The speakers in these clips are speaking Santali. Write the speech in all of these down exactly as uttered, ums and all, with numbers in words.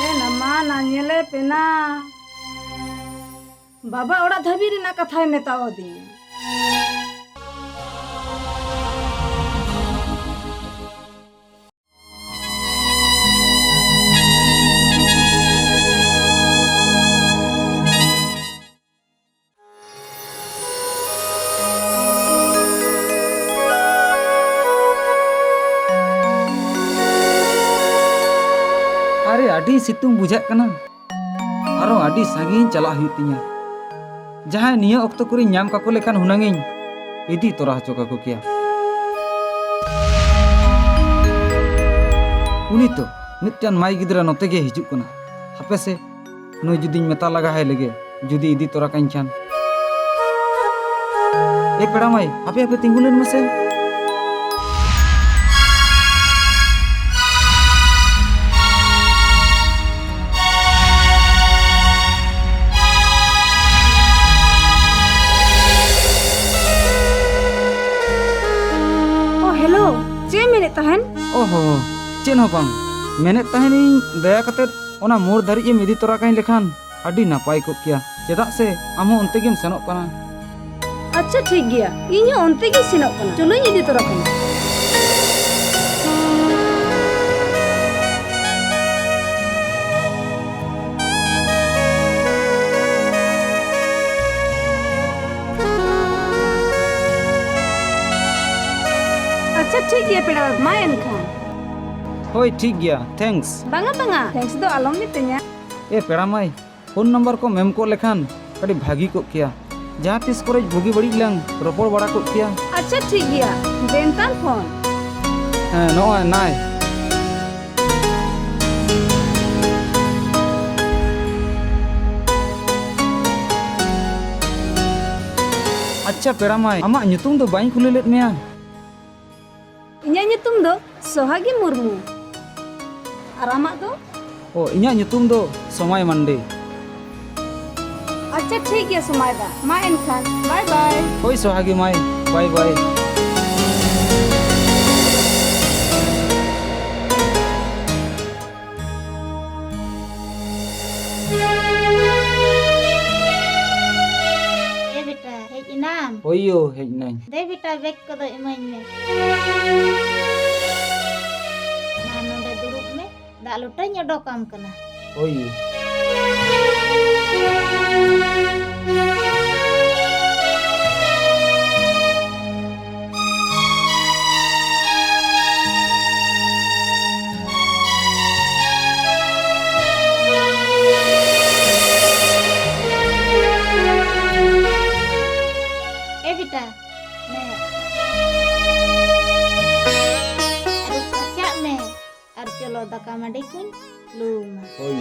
ᱮ ᱱᱟᱢᱟ, ᱱᱟ ᱧᱮᱞᱮ ᱯᱮᱱᱟ᱾ ᱵᱟᱵᱟ ᱚᱲᱟᱜ ᱫᱷᱟᱹᱵᱤᱡ ᱨᱮᱱᱟᱜ ᱠᱟᱛᱷᱟᱭ ᱢᱮᱛᱟᱣᱟᱫᱤᱧᱟ᱾ ᱟᱨᱮ, ᱟᱹᱰᱤ ᱥᱤᱛᱩᱝ ᱵᱩᱡᱷᱟᱹᱜ ᱠᱟᱱᱟ᱾ ᱟᱨᱚ ᱟᱹᱰᱤ ᱥᱟᱺᱜᱤᱧ ᱪᱟᱞᱟᱜ ᱦᱩᱭᱩᱜ ᱛᱤᱧᱟ᱾ ᱡᱟᱦᱟᱸᱭ ᱱᱤᱭᱟᱹ ᱚᱠᱛᱚ ᱠᱚᱨᱮᱧ ᱧᱟᱢ ᱠᱟᱠᱚ ᱞᱮᱠᱷᱟᱱ ᱦᱩᱱᱟᱹᱝ ᱤᱧ ᱤᱫᱤ ᱛᱚᱨᱟ ᱦᱚᱪᱚ ᱠᱟᱠᱚ ᱠᱮᱭᱟ᱾ ᱩᱱᱤ ᱛᱚ ᱢᱤᱫᱴᱟᱝ ᱢᱟᱹᱭ ᱜᱤᱫᱽᱨᱟᱹ ᱱᱚᱛᱮ ᱜᱮ ᱦᱤᱡᱩᱜ ᱠᱟᱱᱟ᱾ ᱦᱟᱯᱮ ᱥᱮ, ᱱᱩᱭ ᱡᱩᱫᱤᱧ ᱢᱮᱛᱟ ᱞᱟᱜᱟ ᱦᱟᱭ ᱞᱮᱜᱮ, ᱡᱩᱫᱤ ᱤᱫᱤ ᱛᱚᱨᱟ ᱠᱟᱹᱧ ᱠᱷᱟᱱ᱾ ᱮ ᱯᱮᱲᱟ ᱢᱟᱹᱭ, ᱦᱟᱯᱮ ᱦᱟᱯᱮ, ᱛᱤᱸᱜᱩ ᱞᱮᱱ ᱢᱮᱥᱮ᱾ ᱚ, ᱦᱮᱞᱳ, ᱪᱮᱫ ᱮᱢ ᱢᱮᱱᱮᱫ ᱛᱟᱦᱮᱱ? ᱚᱦᱚ, ᱪᱮᱫ ᱦᱚᱸ ᱵᱟᱝ᱾ ᱢᱮᱱᱮᱫ ᱛᱟᱦᱮᱱᱤᱧ, ᱫᱟᱭᱟ ᱠᱟᱛᱮ ᱚᱱᱟ ᱢᱳᱲ ᱫᱷᱟᱹᱨᱤᱡ ᱮᱢ ᱤᱫᱤ ᱛᱚᱨᱟ ᱠᱟᱹᱧ ᱞᱮᱠᱷᱟᱱ ᱟᱹᱰᱤ ᱱᱟᱯᱟᱭ ᱠᱚᱜ ᱠᱮᱭᱟ, ᱪᱮᱫᱟᱜ ᱥᱮ ᱟᱢ ᱦᱚᱸ ᱚᱱᱛᱮ ᱜᱮᱢ ᱥᱮᱱᱚᱜ ᱠᱟᱱᱟ᱾ ᱟᱪᱪᱷᱟ, ᱴᱷᱤᱠ ᱜᱮᱭᱟ, ᱤᱧ ᱦᱚᱸ ᱚᱱᱛᱮ ᱜᱤᱧ ᱥᱮᱱᱚᱜ ᱠᱟᱱᱟ᱾ ᱪᱚᱞᱚᱧ ᱤᱫᱤ ᱛᱚᱨᱟ ᱠᱟᱢᱟ᱾ ᱟᱪᱪᱷᱟ, ᱴᱷᱤᱠ ᱜᱮᱭᱟ ᱯᱮᱲᱟ, ᱢᱟ ᱮᱱᱠᱷᱟᱱ᱾ ᱦᱳᱭ, ᱴᱷᱤᱠ ᱜᱮᱭᱟ, thanks᱾ ᱵᱟᱝᱟ, ᱵᱟᱝᱟ, thanks ᱫᱚ ᱟᱞᱚᱢ ᱢᱤᱛᱟᱹᱧᱟ᱾ ᱮ ᱯᱮᱲᱟ ᱢᱟᱹᱭ, ᱯᱷᱳᱱ ᱱᱟᱢᱵᱟᱨ ᱠᱚᱢ ᱮᱢ ᱠᱚᱜ ᱞᱮᱠᱷᱟᱱ ᱟᱹᱰᱤ ᱵᱷᱟᱹᱜᱤ ᱠᱚᱜ ᱠᱮᱭᱟ᱾ ᱡᱟᱦᱟᱸ ᱛᱤᱥ ᱠᱚᱨᱮ ᱵᱩᱜᱤ ᱵᱟᱹᱲᱤᱡ ᱞᱟᱝ ᱨᱚᱯᱚᱲ ᱵᱟᱲᱟ ᱠᱚᱜ ᱠᱮᱭᱟ᱾ ᱟᱪᱪᱷᱟ, ᱴᱷᱤᱠ ᱜᱮᱭᱟ᱾ ᱫᱮᱱ ᱛᱟᱨ ᱯᱷᱳᱱ᱾ ᱦᱮᱸ, ᱱᱚᱜᱼᱚᱭ ᱱᱟᱭ᱾ ᱟᱪᱪᱷᱟ ᱯᱮᱲᱟ ᱢᱟᱹᱭ, ᱟᱢᱟᱜ ᱧᱩᱛᱩᱢ ᱫᱚ ᱵᱟᱹᱧ ᱠᱩᱞᱤ ᱞᱮᱫ ᱢᱮᱭᱟ᱾ ᱤᱧᱟᱹᱜ ᱧᱩᱛᱩᱢ ᱫᱚ ᱥᱚᱦᱟᱜᱤ ᱢᱩᱨᱢᱩ᱾ ᱟᱨ ᱟᱢᱟᱜ ᱫᱚ? ᱚ, ᱤᱧᱟᱹᱜ ᱧᱩᱛᱩᱢ ᱫᱚ ᱥᱚᱢᱟᱭ ᱢᱟᱱᱰᱤ᱾ ᱟᱪᱪᱷᱟ, ᱴᱷᱤᱠ ᱜᱮᱭᱟ ᱥᱚᱢᱟᱭ ᱫᱟ᱾ ᱢᱟ ᱮᱱᱠᱷᱟᱱ, bye bye᱾ ᱦᱳᱭ ᱥᱚᱦᱟᱜᱤ ᱢᱟᱹᱭ, bye bye᱾ ᱫᱮ ᱵᱮᱴᱟ, ᱵᱮᱜᱽ ᱠᱚᱫᱚ ᱤᱢᱟᱹᱧ ᱢᱮ᱾ ᱢᱟ, ᱱᱚᱰᱮ ᱫᱩᱲᱩᱵ ᱢᱮ, ᱫᱟᱜ ᱞᱚᱴᱟᱧ ᱚᱰᱚᱠᱟᱢ ᱠᱟᱱᱟ᱾ ᱦᱳᱭ᱾ ᱮ ᱵᱮᱴᱟ, ᱢᱮ᱾ ᱟᱹᱨᱩᱵ ᱯᱷᱟᱨᱪᱟᱜ ᱢᱮ᱾ ᱟᱨ ᱪᱚᱞᱚ, ᱫᱟᱠᱟ ᱢᱟᱹᱰᱤ ᱠᱚᱧ ᱞᱩ ᱟᱢᱟ᱾ ᱦᱳᱭ᱾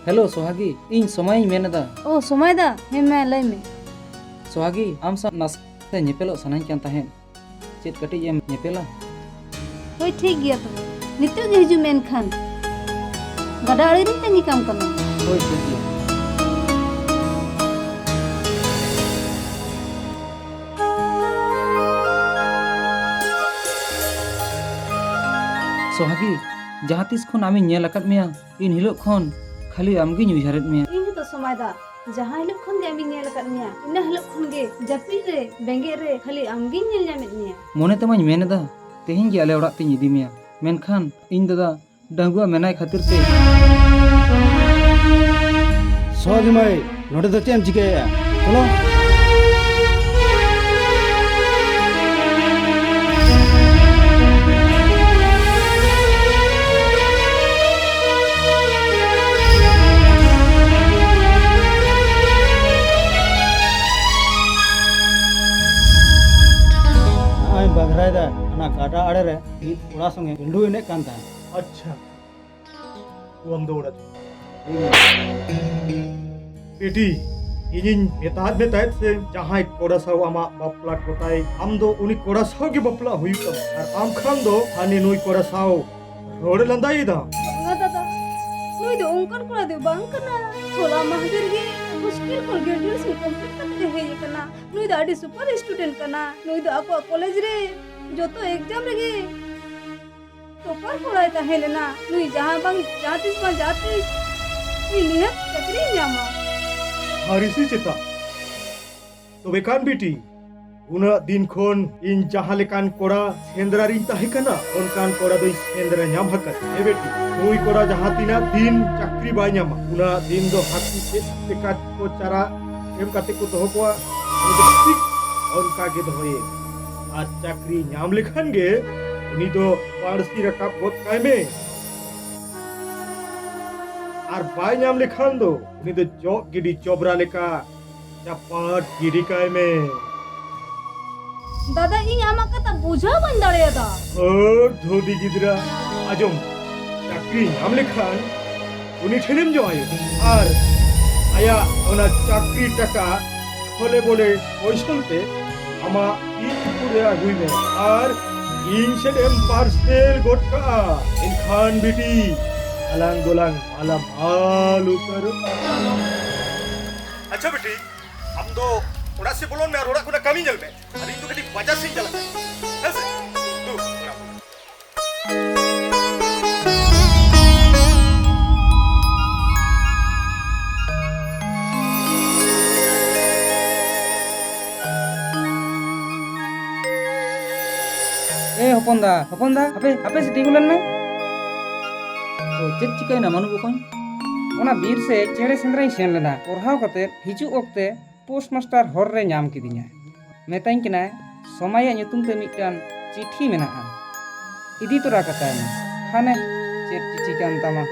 ᱦᱮᱞᱳ ᱥᱚᱦᱟᱜᱤ, ᱤᱧ ᱥᱚᱢᱟᱭᱤᱧ ᱢᱮᱱ ᱮᱫᱟ᱾ ᱳ, ᱥᱚᱢᱟᱭ ᱫᱟ, ᱦᱮᱸ ᱢᱟ ᱞᱟᱹᱭ ᱢᱮ᱾ ᱥᱚᱦᱟᱜᱤ, ᱟᱢ ᱥᱟᱶ ᱱᱟᱥᱮ ᱧᱮᱯᱮᱞᱚᱜ ᱥᱟᱱᱟᱧ ᱠᱟᱱ ᱛᱟᱦᱮᱸᱫ᱾ ᱪᱮᱫ ᱠᱟᱹᱴᱤᱡ ᱮᱢ ᱧᱮᱯᱮᱞᱟ? ᱦᱳᱭ, ᱴᱷᱤᱠ ᱜᱮᱭᱟ ᱛᱚᱵᱮ, ᱱᱤᱛᱚᱜ ᱜᱮ ᱦᱤᱡᱩᱜ ᱢᱮ ᱮᱱᱠᱷᱟᱱ᱾ ᱜᱟᱰᱟ ᱟᱲᱮ ᱨᱤᱧ ᱛᱟᱺᱜᱤ ᱠᱟᱢ ᱠᱟᱱᱟ᱾ ᱦᱳᱭ, ᱴᱷᱤᱠ ᱜᱮᱭᱟ᱾ ᱥᱚᱦᱟᱜᱤ, ᱡᱟᱦᱟᱸ ᱛᱤᱥ ᱠᱷᱚᱱ ᱟᱢᱤᱧ ᱧᱮᱞ ᱟᱠᱟᱫ ᱢᱮᱭᱟ, ᱤᱱ ᱦᱤᱞᱳᱜ ᱠᱷᱚᱱ ᱠᱷᱟᱹᱞᱤ ᱟᱢᱜᱤᱧ ᱩᱭᱦᱟᱹᱨᱮᱫ ᱢᱮᱭᱟ᱾ ᱤᱧ ᱦᱚᱸᱛᱚ ᱥᱚᱢᱟᱭ ᱫᱟ, ᱡᱟᱦᱟᱸ ᱦᱤᱞᱳᱜ ᱠᱷᱚᱱ ᱜᱮ ᱟᱢᱤᱧ ᱧᱮᱞ ᱟᱠᱟᱫ ᱢᱮᱭᱟ, ᱤᱱᱟᱹ ᱦᱤᱞᱳᱜ ᱠᱷᱚᱱ ᱜᱮ ᱡᱟᱹᱯᱤᱫ ᱨᱮ, ᱵᱮᱸᱜᱮᱫ ᱨᱮ ᱠᱷᱟᱹᱞᱤ ᱟᱢᱜᱤᱧ ᱧᱮᱞ ᱧᱟᱢᱮᱫ ᱢᱮᱭᱟ᱾ ᱢᱚᱱᱮ ᱛᱮᱢᱟᱧ ᱢᱮᱱ ᱮᱫᱟ, ᱛᱮᱦᱮᱧ ᱜᱮ ᱟᱞᱮ ᱚᱲᱟᱜ ᱛᱤᱧ ᱤᱫᱤ ᱢᱮᱭᱟ, ᱢᱮᱱᱠᱷᱟᱱ ᱤᱧ ᱫᱟᱫᱟ ᱰᱟᱺᱜᱩᱣᱟᱹ ᱢᱮᱱᱟᱭ ᱠᱷᱟᱹᱛᱤᱨ ᱛᱮ᱾ ᱥᱚᱦᱟᱜᱤ ᱢᱟᱹᱭ, ᱱᱚᱰᱮ ᱫᱚ ᱪᱮᱫ ᱮᱢ ᱪᱤᱠᱟᱹᱭᱮᱫᱼᱟ? ᱪᱚᱞᱚ᱾ ᱱᱚᱜᱼᱚᱭ ᱵᱟᱜᱷᱨᱟᱭ ᱫᱟ, ᱚᱱᱟ ᱜᱟᱰᱟ ᱟᱲᱮ ᱨᱮ ᱢᱤᱫ ᱠᱚᱲᱟ ᱥᱚᱸᱜᱮ ᱜᱩᱞᱰᱩ ᱮᱱᱮᱡ ᱠᱟᱱ ᱛᱟᱦᱮᱸᱫ᱾ ᱟᱪᱪᱷᱟ, ᱩᱱ ᱫᱚ ᱚᱲᱟᱜ ᱪᱚ᱾ ᱵᱤᱴᱤ, ᱤᱧᱤᱧ ᱢᱮᱛᱟᱫ ᱢᱮ ᱛᱟᱦᱮᱸᱫ ᱥᱮ, ᱡᱟᱦᱟᱸᱭ ᱠᱚᱲᱟ ᱥᱟᱶ ᱟᱢᱟᱜ ᱵᱟᱯᱞᱟ ᱜᱚᱴᱟᱭ, ᱟᱢ ᱫᱚ ᱩᱱᱤ ᱠᱚᱲᱟ ᱥᱟᱶ ᱜᱮ ᱵᱟᱯᱞᱟ ᱦᱩᱭᱩᱜ ᱛᱟᱢᱟ, ᱟᱨ ᱟᱢ ᱠᱷᱟᱱ ᱫᱚ ᱦᱟᱹᱱᱤ ᱱᱩᱭ ᱠᱚᱲᱟ ᱥᱟᱶ ᱨᱚᱲ ᱞᱟᱸᱫᱟᱭᱮᱫᱟ᱾ ᱵᱟᱝᱟ ᱫᱟᱫᱟ, ᱱᱩᱭ ᱫᱚ ᱚᱱᱠᱟᱱ ᱠᱚᱲᱟ ᱫᱚ ᱵᱟᱝ ᱠᱟᱱᱟ᱾ ᱦᱚᱞᱟ ᱢᱟᱦᱫᱮᱨ ᱜᱮ ᱦᱳᱥᱴᱮᱞ ᱠᱷᱚᱱ ᱜᱨᱮᱡᱩᱭᱮᱥᱚᱱ ᱠᱚᱢᱯᱞᱤᱴ ᱠᱟᱛᱮ ᱮ ᱦᱮᱡ ᱟᱠᱟᱱᱟ᱾ ᱱᱩᱭ ᱫᱚ ᱟᱹᱰᱤ ᱥᱩᱯᱟᱨ ᱥᱴᱩᱰᱮᱱᱴ ᱠᱟᱱᱟ᱾ ᱱᱩᱭ ᱫᱚ ᱟᱠᱚᱣᱟᱜ ᱠᱚᱞᱮᱡᱽ ᱨᱮ ᱡᱚᱛᱚ ᱮᱠᱡᱟᱢ ᱨᱮᱜᱮ ᱴᱚᱯᱟᱨ ᱠᱚᱲᱟᱭ ᱛᱟᱦᱮᱸ ᱞᱮᱱᱟ᱾ ᱱᱩᱭ ᱡᱟᱦᱟᱸ ᱵᱟᱝ ᱡᱟᱦᱟᱸ ᱛᱤᱥ ᱵᱟᱝ ᱡᱟᱦᱟᱸ ᱛᱤᱥ ᱱᱩᱭ ᱱᱤᱦᱟᱹᱛ ᱪᱟᱹᱠᱨᱤᱭ ᱧᱟᱢᱟ᱾ ᱦᱟᱹᱨᱤᱥᱤ ᱪᱮᱛᱟ? ᱛᱚᱵᱮ ᱠᱷᱟᱱ ᱵᱤᱴᱤ, ᱩᱱᱟᱹᱜ ᱫᱤᱱ ᱠᱷᱚᱱ ᱤᱧ ᱡᱟᱦᱟᱸ ᱞᱮᱠᱟᱱ ᱠᱚᱲᱟ ᱥᱮᱸᱫᱽᱨᱟ ᱨᱤᱧ ᱛᱟᱦᱮᱸ ᱠᱟᱱᱟ, ᱚᱱᱠᱟᱱ ᱠᱚᱲᱟ ᱫᱚᱧ ᱥᱮᱸᱫᱽᱨᱟ ᱧᱟᱢ ᱟᱠᱟᱫ᱾ ᱮ ᱵᱤᱴᱤ, ᱱᱩᱭ ᱠᱚᱲᱟ ᱡᱟᱦᱟᱸ ᱛᱤᱱᱟᱹᱜ ᱫᱤᱱ ᱪᱟᱹᱠᱨᱤ ᱵᱟᱭ ᱧᱟᱢᱟ, ᱩᱱᱟᱹᱜ ᱫᱤᱱ ᱫᱚ ᱦᱟᱹᱠᱩ ᱪᱮᱫ ᱞᱮᱠᱟ ᱠᱚ ᱪᱟᱨᱟ ᱮᱢ ᱠᱟᱛᱮ ᱠᱚ ᱫᱚᱦᱚ ᱠᱚᱣᱟ, ᱩᱱᱤ ᱫᱚ ᱴᱷᱤᱠ ᱚᱱᱠᱟ ᱜᱮ ᱫᱚᱦᱚᱭᱮᱢ᱾ ᱟᱨ ᱪᱟᱹᱠᱨᱤ ᱧᱟᱢ ᱞᱮᱠᱷᱟᱱ ᱜᱮ ᱩᱱᱤ ᱫᱚ ᱵᱟᱹᱲᱥᱤ ᱨᱟᱠᱟᱵ ᱜᱚᱫ ᱠᱟᱭ ᱢᱮ᱾ ᱟᱨ ᱵᱟᱭ ᱧᱟᱢ ᱞᱮᱠᱷᱟᱱ ᱫᱚ ᱩᱱᱤ ᱫᱚ ᱡᱚᱜ ᱜᱤᱰᱤ ᱡᱚᱵᱽᱨᱟ ᱞᱮᱠᱟ ᱪᱟᱯᱟᱫ ᱜᱤᱰᱤ ᱠᱟᱭ ᱢᱮ᱾ ᱫᱟᱫᱟ, ᱤᱧ ᱟᱢᱟᱜ ᱠᱟᱛᱷᱟ ᱵᱩᱡᱷᱟᱹᱣ ᱵᱟᱹᱧ ᱫᱟᱲᱮᱭᱟᱫᱟ᱾ ᱦᱟᱹᱨ ᱫᱷᱳᱵᱤ ᱜᱤᱫᱽᱨᱟᱹ, ᱟᱸᱡᱚᱢ, ᱪᱟᱹᱠᱨᱤ ᱧᱟᱢ ᱞᱮᱠᱷᱟᱱ ᱩᱱᱤ ᱴᱷᱮᱱᱮᱢ ᱡᱟᱶᱟᱭᱚᱜᱼᱟ ᱟᱨ ᱟᱭᱟᱜ ᱚᱱᱟ ᱪᱟᱹᱠᱨᱤ ᱴᱟᱠᱟ ᱪᱷᱚᱞᱮ ᱵᱚᱞᱮ ᱯᱚᱭᱥᱚᱞ ᱛᱮ ᱟᱢᱟᱜ ᱛᱤ ᱛᱩᱯᱩᱫ ᱨᱮ ᱟᱹᱜᱩᱭ ᱢᱮ ᱟᱨ ᱤᱧ ᱥᱮᱫ ᱮᱢ ᱯᱟᱨᱥᱮᱞ ᱜᱚᱫ ᱠᱟᱜᱼᱟ᱾ ᱮᱱᱠᱷᱟᱱ ᱵᱤᱴᱤ, ᱟᱞᱟᱝ ᱫᱚᱞᱟᱝ ᱢᱟᱞᱟ ᱢᱟᱞ ᱩᱛᱟᱹᱨᱚᱜᱼᱟ᱾ ᱟᱪᱪᱷᱟ ᱵᱤᱴᱤ, ᱟᱢ ᱫᱚ ᱚᱲᱟᱜ ᱥᱮᱫ ᱵᱚᱞᱚᱱ ᱢᱮ ᱟᱨ ᱚᱲᱟᱜ ᱠᱷᱚᱱᱟᱜ ᱠᱟᱹᱢᱤ ᱧᱮᱞ ᱢᱮ᱾ ᱟᱨ ᱤᱧ ᱫᱚ ᱠᱟᱹᱴᱤᱡ ᱵᱟᱡᱟᱨ ᱥᱮᱫ ᱤᱧ ᱪᱟᱞᱟᱜ ᱠᱟᱱᱟ᱾ ᱦᱮᱸ ᱥᱮ? ᱫᱩ, ᱚᱲᱟᱜ ᱵᱚᱞᱚ᱾ ᱮ ᱦᱚᱯᱚᱱ ᱫᱟ, ᱦᱚᱯᱚᱱ ᱫᱟ, ᱦᱟᱯᱮ, ᱦᱟᱯᱮ ᱥᱮ ᱛᱤᱸᱜᱩ ᱞᱮᱱ ᱢᱮ᱾ ᱚ, ᱪᱮᱫ ᱪᱤᱠᱟᱹᱭᱮᱱᱟ ᱢᱟᱱᱩ ᱵᱚᱠᱚᱧ? ᱚᱱᱟ ᱵᱤᱨ ᱥᱮᱫ ᱪᱮᱬᱮ ᱥᱮᱸᱫᱽᱨᱟᱧ ᱥᱮᱱ ᱞᱮᱱᱟ᱾ ᱯᱚᱨᱦᱟᱣ ᱠᱟᱛᱮ ᱦᱤᱡᱩᱜ ᱚᱠᱛᱮ ᱯᱳᱥᱴ ᱢᱟᱥᱴᱟᱨ ᱦᱚᱨ ᱨᱮ ᱧᱟᱢ ᱠᱤᱫᱤᱧᱟᱭ᱾ ᱢᱮᱛᱟᱹᱧ ᱠᱟᱱᱟᱭ, "ᱥᱚᱢᱟᱭᱟᱜ ᱧᱩᱛᱩᱢ ᱛᱮ ᱢᱤᱫᱴᱟᱝ ᱪᱤᱴᱷᱤ ᱢᱮᱱᱟᱜᱼᱟ, ᱤᱫᱤ ᱛᱚᱨᱟ ᱠᱟᱛᱟᱭ ᱢᱮ᱾" ᱦᱟᱱᱮ ᱪᱮᱫ ᱪᱤᱴᱷᱤ ᱠᱟᱱ ᱛᱟᱢᱟ᱾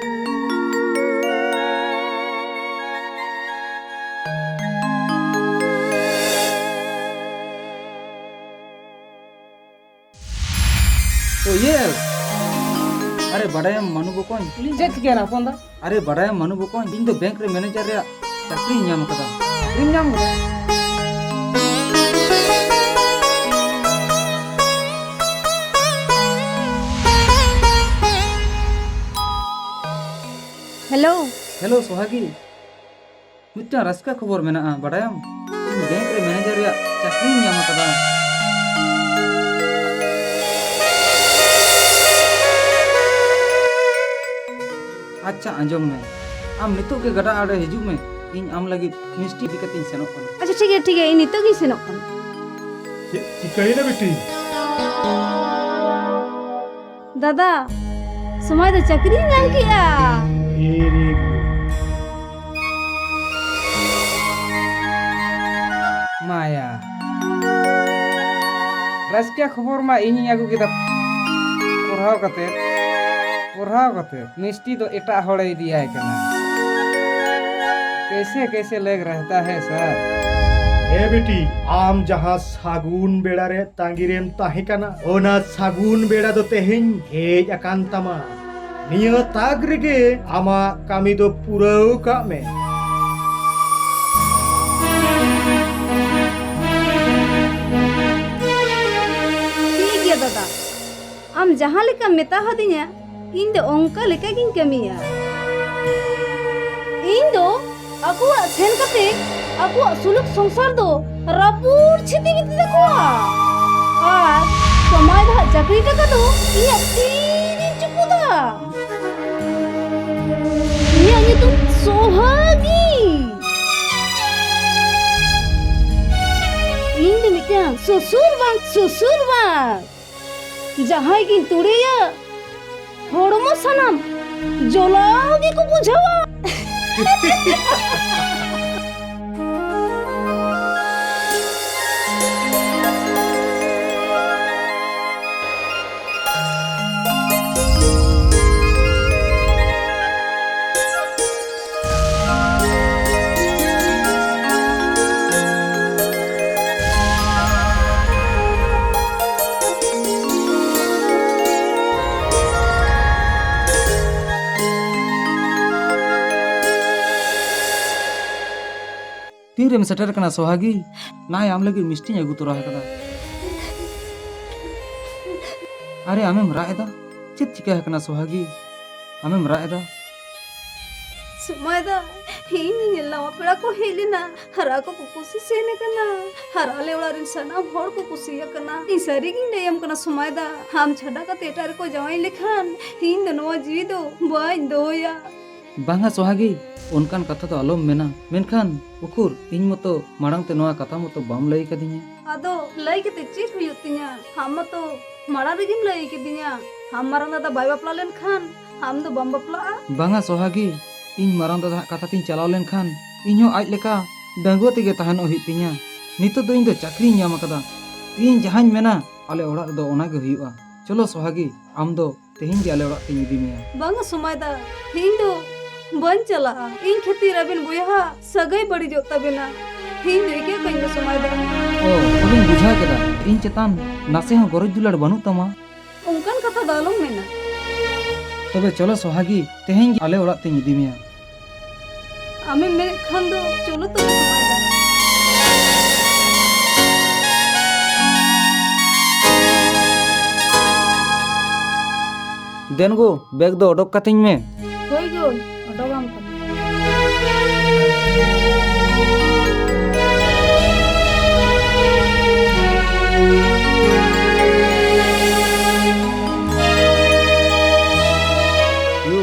ᱳᱭᱮᱞ, ᱟᱨᱮ, ᱵᱟᱰᱟᱭᱟᱢ ᱢᱟᱱᱩ ᱵᱚᱠᱚᱧ? ᱪᱮᱫ ᱪᱤᱠᱟᱹᱭᱮᱱᱟ ᱦᱚᱯᱚᱱ ᱫᱟ? ᱟᱨᱮ, ᱵᱟᱰᱟᱭᱟᱢ ᱢᱟᱱᱩ ᱵᱚᱠᱚᱧ, ᱤᱧ ᱫᱚ ᱵᱮᱝᱠ ᱨᱮ ᱢᱮᱱᱮᱡᱟᱨ ᱨᱮᱭᱟᱜ ᱪᱟᱹᱠᱨᱤᱧ ᱧᱟᱢ ᱟᱠᱟᱫᱟ᱾ ᱪᱟᱹᱠᱨᱤᱢ ᱧᱟᱢ ᱟᱠᱟᱫᱟ? ᱦᱮᱞᱳ᱾ ᱦᱮᱞᱳ ᱥᱚᱦᱟᱜᱤ, ᱢᱤᱫᱴᱟᱝ ᱨᱟᱹᱥᱠᱟᱹ ᱠᱷᱚᱵᱚᱨ ᱢᱮᱱᱟᱜᱼᱟ, ᱵᱟᱰᱟᱭᱟᱢ? ᱤᱧ ᱵᱮᱝᱠ ᱨᱮ ᱢᱮᱱᱮᱡᱟᱨ ᱨᱮᱭᱟᱜ ᱪᱟᱹᱠᱨᱤᱧ ᱧᱟᱢ ᱟᱠᱟᱫᱟ᱾ ᱟᱪᱪᱷᱟ, ᱟᱸᱡᱚᱢ ᱢᱮ, ᱟᱢ ᱱᱤᱛᱚᱜ ᱜᱮ ᱜᱟᱰᱟ ᱟᱲᱮ ᱦᱤᱡᱩᱜ ᱢᱮ, ᱤᱧ ᱟᱢ ᱞᱟᱹᱜᱤᱫ ᱢᱤᱥᱴᱤ ᱤᱫᱤ ᱠᱟᱛᱮᱧ ᱥᱮᱱᱚᱜ ᱠᱟᱱᱟ᱾ ᱟᱪᱪᱷᱟ, ᱴᱷᱤᱠ ᱜᱮᱭᱟ, ᱴᱷᱤᱠ ᱜᱮᱭᱟ, ᱤᱧ ᱱᱤᱛᱚᱜ ᱜᱤᱧ ᱥᱮᱱᱚᱜ ᱠᱟᱱᱟ᱾ ᱪᱮᱫ ᱪᱤᱠᱟᱹᱭᱮᱱᱟ ᱵᱤᱴᱤ? ᱫᱟᱫᱟ, ᱥᱚᱢᱚᱭ ᱫᱚ ᱪᱟᱹᱠᱨᱤᱧ ᱧᱟᱢ ᱠᱮᱜᱼᱟ᱾ ᱵᱷᱮᱨᱤ ᱜᱩᱰ᱾ ᱢᱟᱭᱟ, ᱨᱟᱹᱥᱠᱟᱹ ᱠᱷᱚᱵᱚᱨ ᱢᱟ ᱤᱧᱤᱧ ᱟᱹᱜᱩ ᱠᱮᱫᱟ᱾ ᱯᱚᱲᱦᱟᱣ ᱠᱟᱛᱮ, ᱯᱚᱲᱦᱟᱣ ᱠᱟᱛᱮ ᱢᱤᱥᱴᱤ ᱫᱚ ᱮᱴᱟᱜ ᱦᱚᱲᱮ ᱤᱫᱤᱭᱟᱭ ᱠᱟᱱᱟ᱾ ᱠᱮᱥᱮ ᱠᱮᱥᱮ ᱞᱮᱜ ᱨᱮᱦᱛᱟ ᱦᱮ ᱥᱟᱨ᱾ ᱮ ᱵᱤᱴᱤ, ᱟᱢ ᱡᱟᱦᱟᱸ ᱥᱟᱹᱜᱩᱱ ᱵᱮᱲᱟ ᱨᱮ ᱛᱟᱺᱜᱤ ᱨᱮᱢ ᱛᱟᱦᱮᱸ ᱠᱟᱱᱟ, ᱚᱱᱟ ᱥᱟᱹᱜᱩᱱ ᱵᱮᱲᱟ ᱫᱚ ᱛᱮᱦᱮᱧ ᱦᱮᱡ ᱟᱠᱟᱱ ᱛᱟᱢᱟ᱾ ᱱᱤᱭᱟᱹ ᱛᱟᱠ ᱨᱮᱜᱮ ᱟᱢᱟᱜ ᱠᱟᱹᱢᱤ ᱫᱚ ᱯᱩᱨᱟᱹᱣ ᱠᱟᱜ ᱢᱮ᱾ ᱴᱷᱤᱠ ᱜᱮᱭᱟ ᱫᱟᱫᱟ, ᱟᱢ ᱡᱟᱦᱟᱸ ᱞᱮᱠᱟᱢ ᱢᱮᱛᱟ ᱦᱟᱫᱤᱧᱟ, ᱤᱧ ᱫᱚ ᱚᱱᱠᱟ ᱞᱮᱠᱟ ᱜᱤᱧ ᱠᱟᱹᱢᱤᱭᱟ᱾ ᱤᱧ ᱫᱚ ᱟᱠᱚᱣᱟᱜ ᱥᱮᱱ ᱠᱟᱛᱮ ᱟᱠᱚᱣᱟᱜ ᱥᱩᱞᱩᱠ ᱥᱚᱝᱥᱟᱨ ᱫᱚ ᱨᱟᱹᱯᱩᱫ ᱪᱷᱤᱛᱤ ᱵᱤᱛᱤ ᱛᱟᱠᱚᱣᱟ᱾ ᱟᱨ ᱠᱟᱢᱟᱭ ᱫᱚ ᱦᱟᱸᱜ ᱪᱟᱹᱠᱨᱤ ᱴᱟᱠᱟ ᱫᱚ ᱤᱧᱟᱹᱜ ᱛᱤᱨᱤᱧ ᱪᱩᱯᱩᱫᱟ᱾ ᱤᱧᱟᱹᱜ ᱧᱩᱛᱩᱢ ᱥᱚᱦᱟᱜᱤ᱾ ᱤᱧ ᱫᱚ ᱢᱤᱫᱴᱟᱝ ᱥᱩᱥᱩᱨ ᱵᱟᱝ, ᱥᱩᱥᱩᱨ ᱵᱟᱝ᱾ ᱡᱟᱦᱟᱸᱭ ᱜᱤᱧ ᱛᱩᱲᱤᱭᱟ, ᱦᱚᱲᱢᱚ ᱥᱟᱱᱟᱢ ᱡᱚᱞᱟᱣ ᱜᱮᱠᱚ ᱵᱩᱡᱷᱟᱹᱣᱟ᱾ ᱛᱤᱱᱨᱮᱢ ᱥᱮᱴᱮᱨ ᱠᱟᱱᱟ ᱥᱚᱦᱟᱜᱤ? ᱱᱟᱭ ᱟᱢ ᱞᱟᱹᱜᱤᱫ ᱢᱤᱥᱴᱤᱧ ᱟᱹᱜᱩ ᱛᱚᱨᱟ ᱟᱠᱟᱫᱟ᱾ ᱟᱨᱮ, ᱟᱢᱮᱢ ᱨᱟᱜ ᱮᱫᱟ? ᱪᱮᱫ ᱪᱤᱠᱟᱹ ᱟᱠᱟᱱᱟ ᱥᱚᱦᱟᱜᱤ? ᱟᱢᱮᱢ ᱨᱟᱜ ᱮᱫᱟ? ᱥᱚᱢᱟᱭ ᱫᱟ, ᱤᱧ ᱧᱮᱧᱮᱞ ᱱᱟᱣᱟ ᱯᱮᱲᱟ ᱠᱚ ᱦᱮᱡ ᱞᱮᱱᱟ᱾ ᱦᱟᱨᱟ ᱠᱚ ᱠᱩᱥᱤ ᱥᱮᱱ ᱟᱠᱟᱱᱟ᱾ ᱟᱨ ᱟᱞᱮ ᱚᱲᱟᱜ ᱨᱮᱱ ᱥᱟᱱᱟᱢ ᱦᱚᱲ ᱠᱚ ᱠᱩᱥᱤ ᱟᱠᱟᱱᱟ᱾ ᱤᱧ ᱥᱟᱹᱨᱤ ᱜᱤᱧ ᱞᱟᱹᱭᱟᱢ ᱠᱟᱱᱟ ᱥᱚᱢᱟᱭ ᱫᱟ, ᱟᱢ ᱪᱷᱟᱰᱟ ᱠᱟᱛᱮ ᱮᱴᱟᱜ ᱨᱮᱠᱚ ᱡᱟᱶᱟᱭ ᱞᱮᱠᱷᱟᱱ ᱤᱧ ᱫᱚ ᱱᱚᱣᱟ ᱡᱤᱣᱤ ᱫᱚ ᱵᱟᱹᱧ ᱫᱚᱦᱚᱭᱟ᱾ ᱵᱟᱝᱟ ᱥᱚᱦᱟᱜᱤ, ᱚᱱᱠᱟᱱ ᱠᱟᱛᱷᱟ ᱫᱚ ᱟᱞᱚᱢ ᱢᱮᱱᱟ᱾ ᱢᱮᱱᱠᱷᱟᱱ ᱩᱠᱩᱨ, ᱤᱧ ᱢᱚᱛᱚ ᱢᱟᱲᱟᱝ ᱛᱮ ᱱᱚᱣᱟ ᱠᱟᱛᱷᱟ ᱢᱚᱛᱚ ᱵᱟᱢ ᱞᱟᱹᱭ ᱠᱟᱫᱤᱧᱟ᱾ ᱟᱫᱚ ᱞᱟᱹᱭ ᱠᱟᱛᱮ ᱪᱮᱫ ᱦᱩᱭᱩᱜ ᱛᱤᱧᱟ? ᱟᱢ ᱢᱟᱛᱚ ᱢᱟᱲᱟᱝ ᱨᱮᱜᱮᱢ ᱞᱟᱹᱭ ᱠᱤᱫᱤᱧᱟ, ᱟᱢ ᱢᱟᱨᱟᱝ ᱫᱟᱫᱟ ᱵᱟᱭ ᱵᱟᱯᱞᱟ ᱞᱮᱱᱠᱷᱟᱱ ᱟᱢ ᱫᱚ ᱵᱟᱢ ᱵᱟᱯᱞᱟᱜᱼᱟ? ᱵᱟᱝᱟ ᱥᱚᱦᱟᱜᱤ, ᱤᱧ ᱢᱟᱨᱟᱝ ᱫᱟᱫᱟ ᱦᱟᱜ ᱠᱟᱛᱷᱟ ᱛᱤᱧ ᱪᱟᱞᱟᱣ ᱞᱮᱱᱠᱷᱟᱱ ᱤᱧ ᱦᱚᱸ ᱟᱡ ᱞᱮᱠᱟ ᱰᱟᱺᱜᱩᱣᱟᱹ ᱛᱮᱜᱮ ᱛᱟᱦᱮᱱᱚᱜ ᱦᱩᱭᱩᱜ ᱛᱤᱧᱟ᱾ ᱱᱤᱛᱚᱜ ᱫᱚ ᱤᱧ ᱫᱚ ᱪᱟᱹᱠᱨᱤᱧ ᱧᱟᱢ ᱟᱠᱟᱫᱟ᱾ ᱤᱧ ᱡᱟᱦᱟᱸᱧ ᱢᱮᱱᱟ, ᱟᱞᱮ ᱚᱲᱟᱜ ᱨᱮᱫᱚ ᱚᱱᱟ ᱜᱮ ᱦᱩᱭᱩᱜᱼᱟ᱾ ᱪᱚᱞᱚ ᱥᱚᱦᱟᱜᱤ, ᱟᱢ ᱫᱚ ᱛᱮᱦᱮᱧ ᱜᱮ ᱟᱞᱮ ᱚᱲᱟᱜ ᱛᱤᱧ ᱤᱫᱤ ᱢᱮᱭᱟ᱾ ᱵᱟᱝᱟ ᱥᱚᱢᱟᱭ ᱫᱟ, ᱤᱧ ᱫᱚ ᱵᱟᱹᱧ ᱪᱟᱞᱟᱜᱼᱟ᱾ ᱤᱧ ᱠᱷᱟᱹᱛᱤᱨ ᱟᱵᱮᱱ ᱵᱚᱭᱦᱟ ᱥᱟᱹᱜᱟᱹᱭ ᱵᱟᱹᱲᱤᱡᱚᱜ ᱛᱟᱵᱮᱱᱟ᱾ ᱤᱧ ᱫᱚ ᱤᱠᱟᱹ ᱠᱟᱹᱧ ᱢᱮ ᱥᱚᱢᱟᱭ ᱫᱟ᱾ ᱚ, ᱚᱱᱟᱧ ᱵᱩᱡᱷᱟᱹᱣ ᱠᱮᱫᱟ᱾ ᱤᱧ ᱪᱮᱛᱟᱱ ᱱᱟᱥᱮ ᱦᱚᱸ ᱜᱚᱨᱚᱡᱽ ᱫᱩᱞᱟᱹᱲ ᱵᱟᱹᱱᱩᱜ ᱛᱟᱢᱟ᱾ ᱚᱱᱠᱟᱱ ᱠᱟᱛᱷᱟ ᱫᱚ ᱟᱞᱚᱢ ᱢᱮᱱᱟ᱾ ᱛᱚᱵᱮ ᱪᱚᱞᱚ ᱥᱚᱦᱟᱜᱤ, ᱛᱮᱦᱮᱧ ᱜᱮ ᱟᱞᱮ ᱚᱲᱟᱜ ᱛᱤᱧ ᱤᱫᱤ ᱢᱮᱭᱟ᱾ ᱟᱢᱮᱢ ᱢᱮᱱᱮᱫ ᱠᱷᱟᱱ ᱫᱚ ᱪᱚᱞᱚ ᱛᱚᱵᱮ ᱥᱚᱢᱟᱭ ᱫᱟ᱾ ᱫᱮᱱ ᱜᱳ, ᱵᱮᱜᱽ ᱫᱚ ᱚᱰᱚᱠ ᱠᱟᱹᱛᱤᱧ ᱢᱮ᱾ ᱦᱳᱭ ᱜᱳ, ᱚᱰᱚᱠᱟᱢ ᱠᱟᱱᱟ᱾ ᱭᱩ,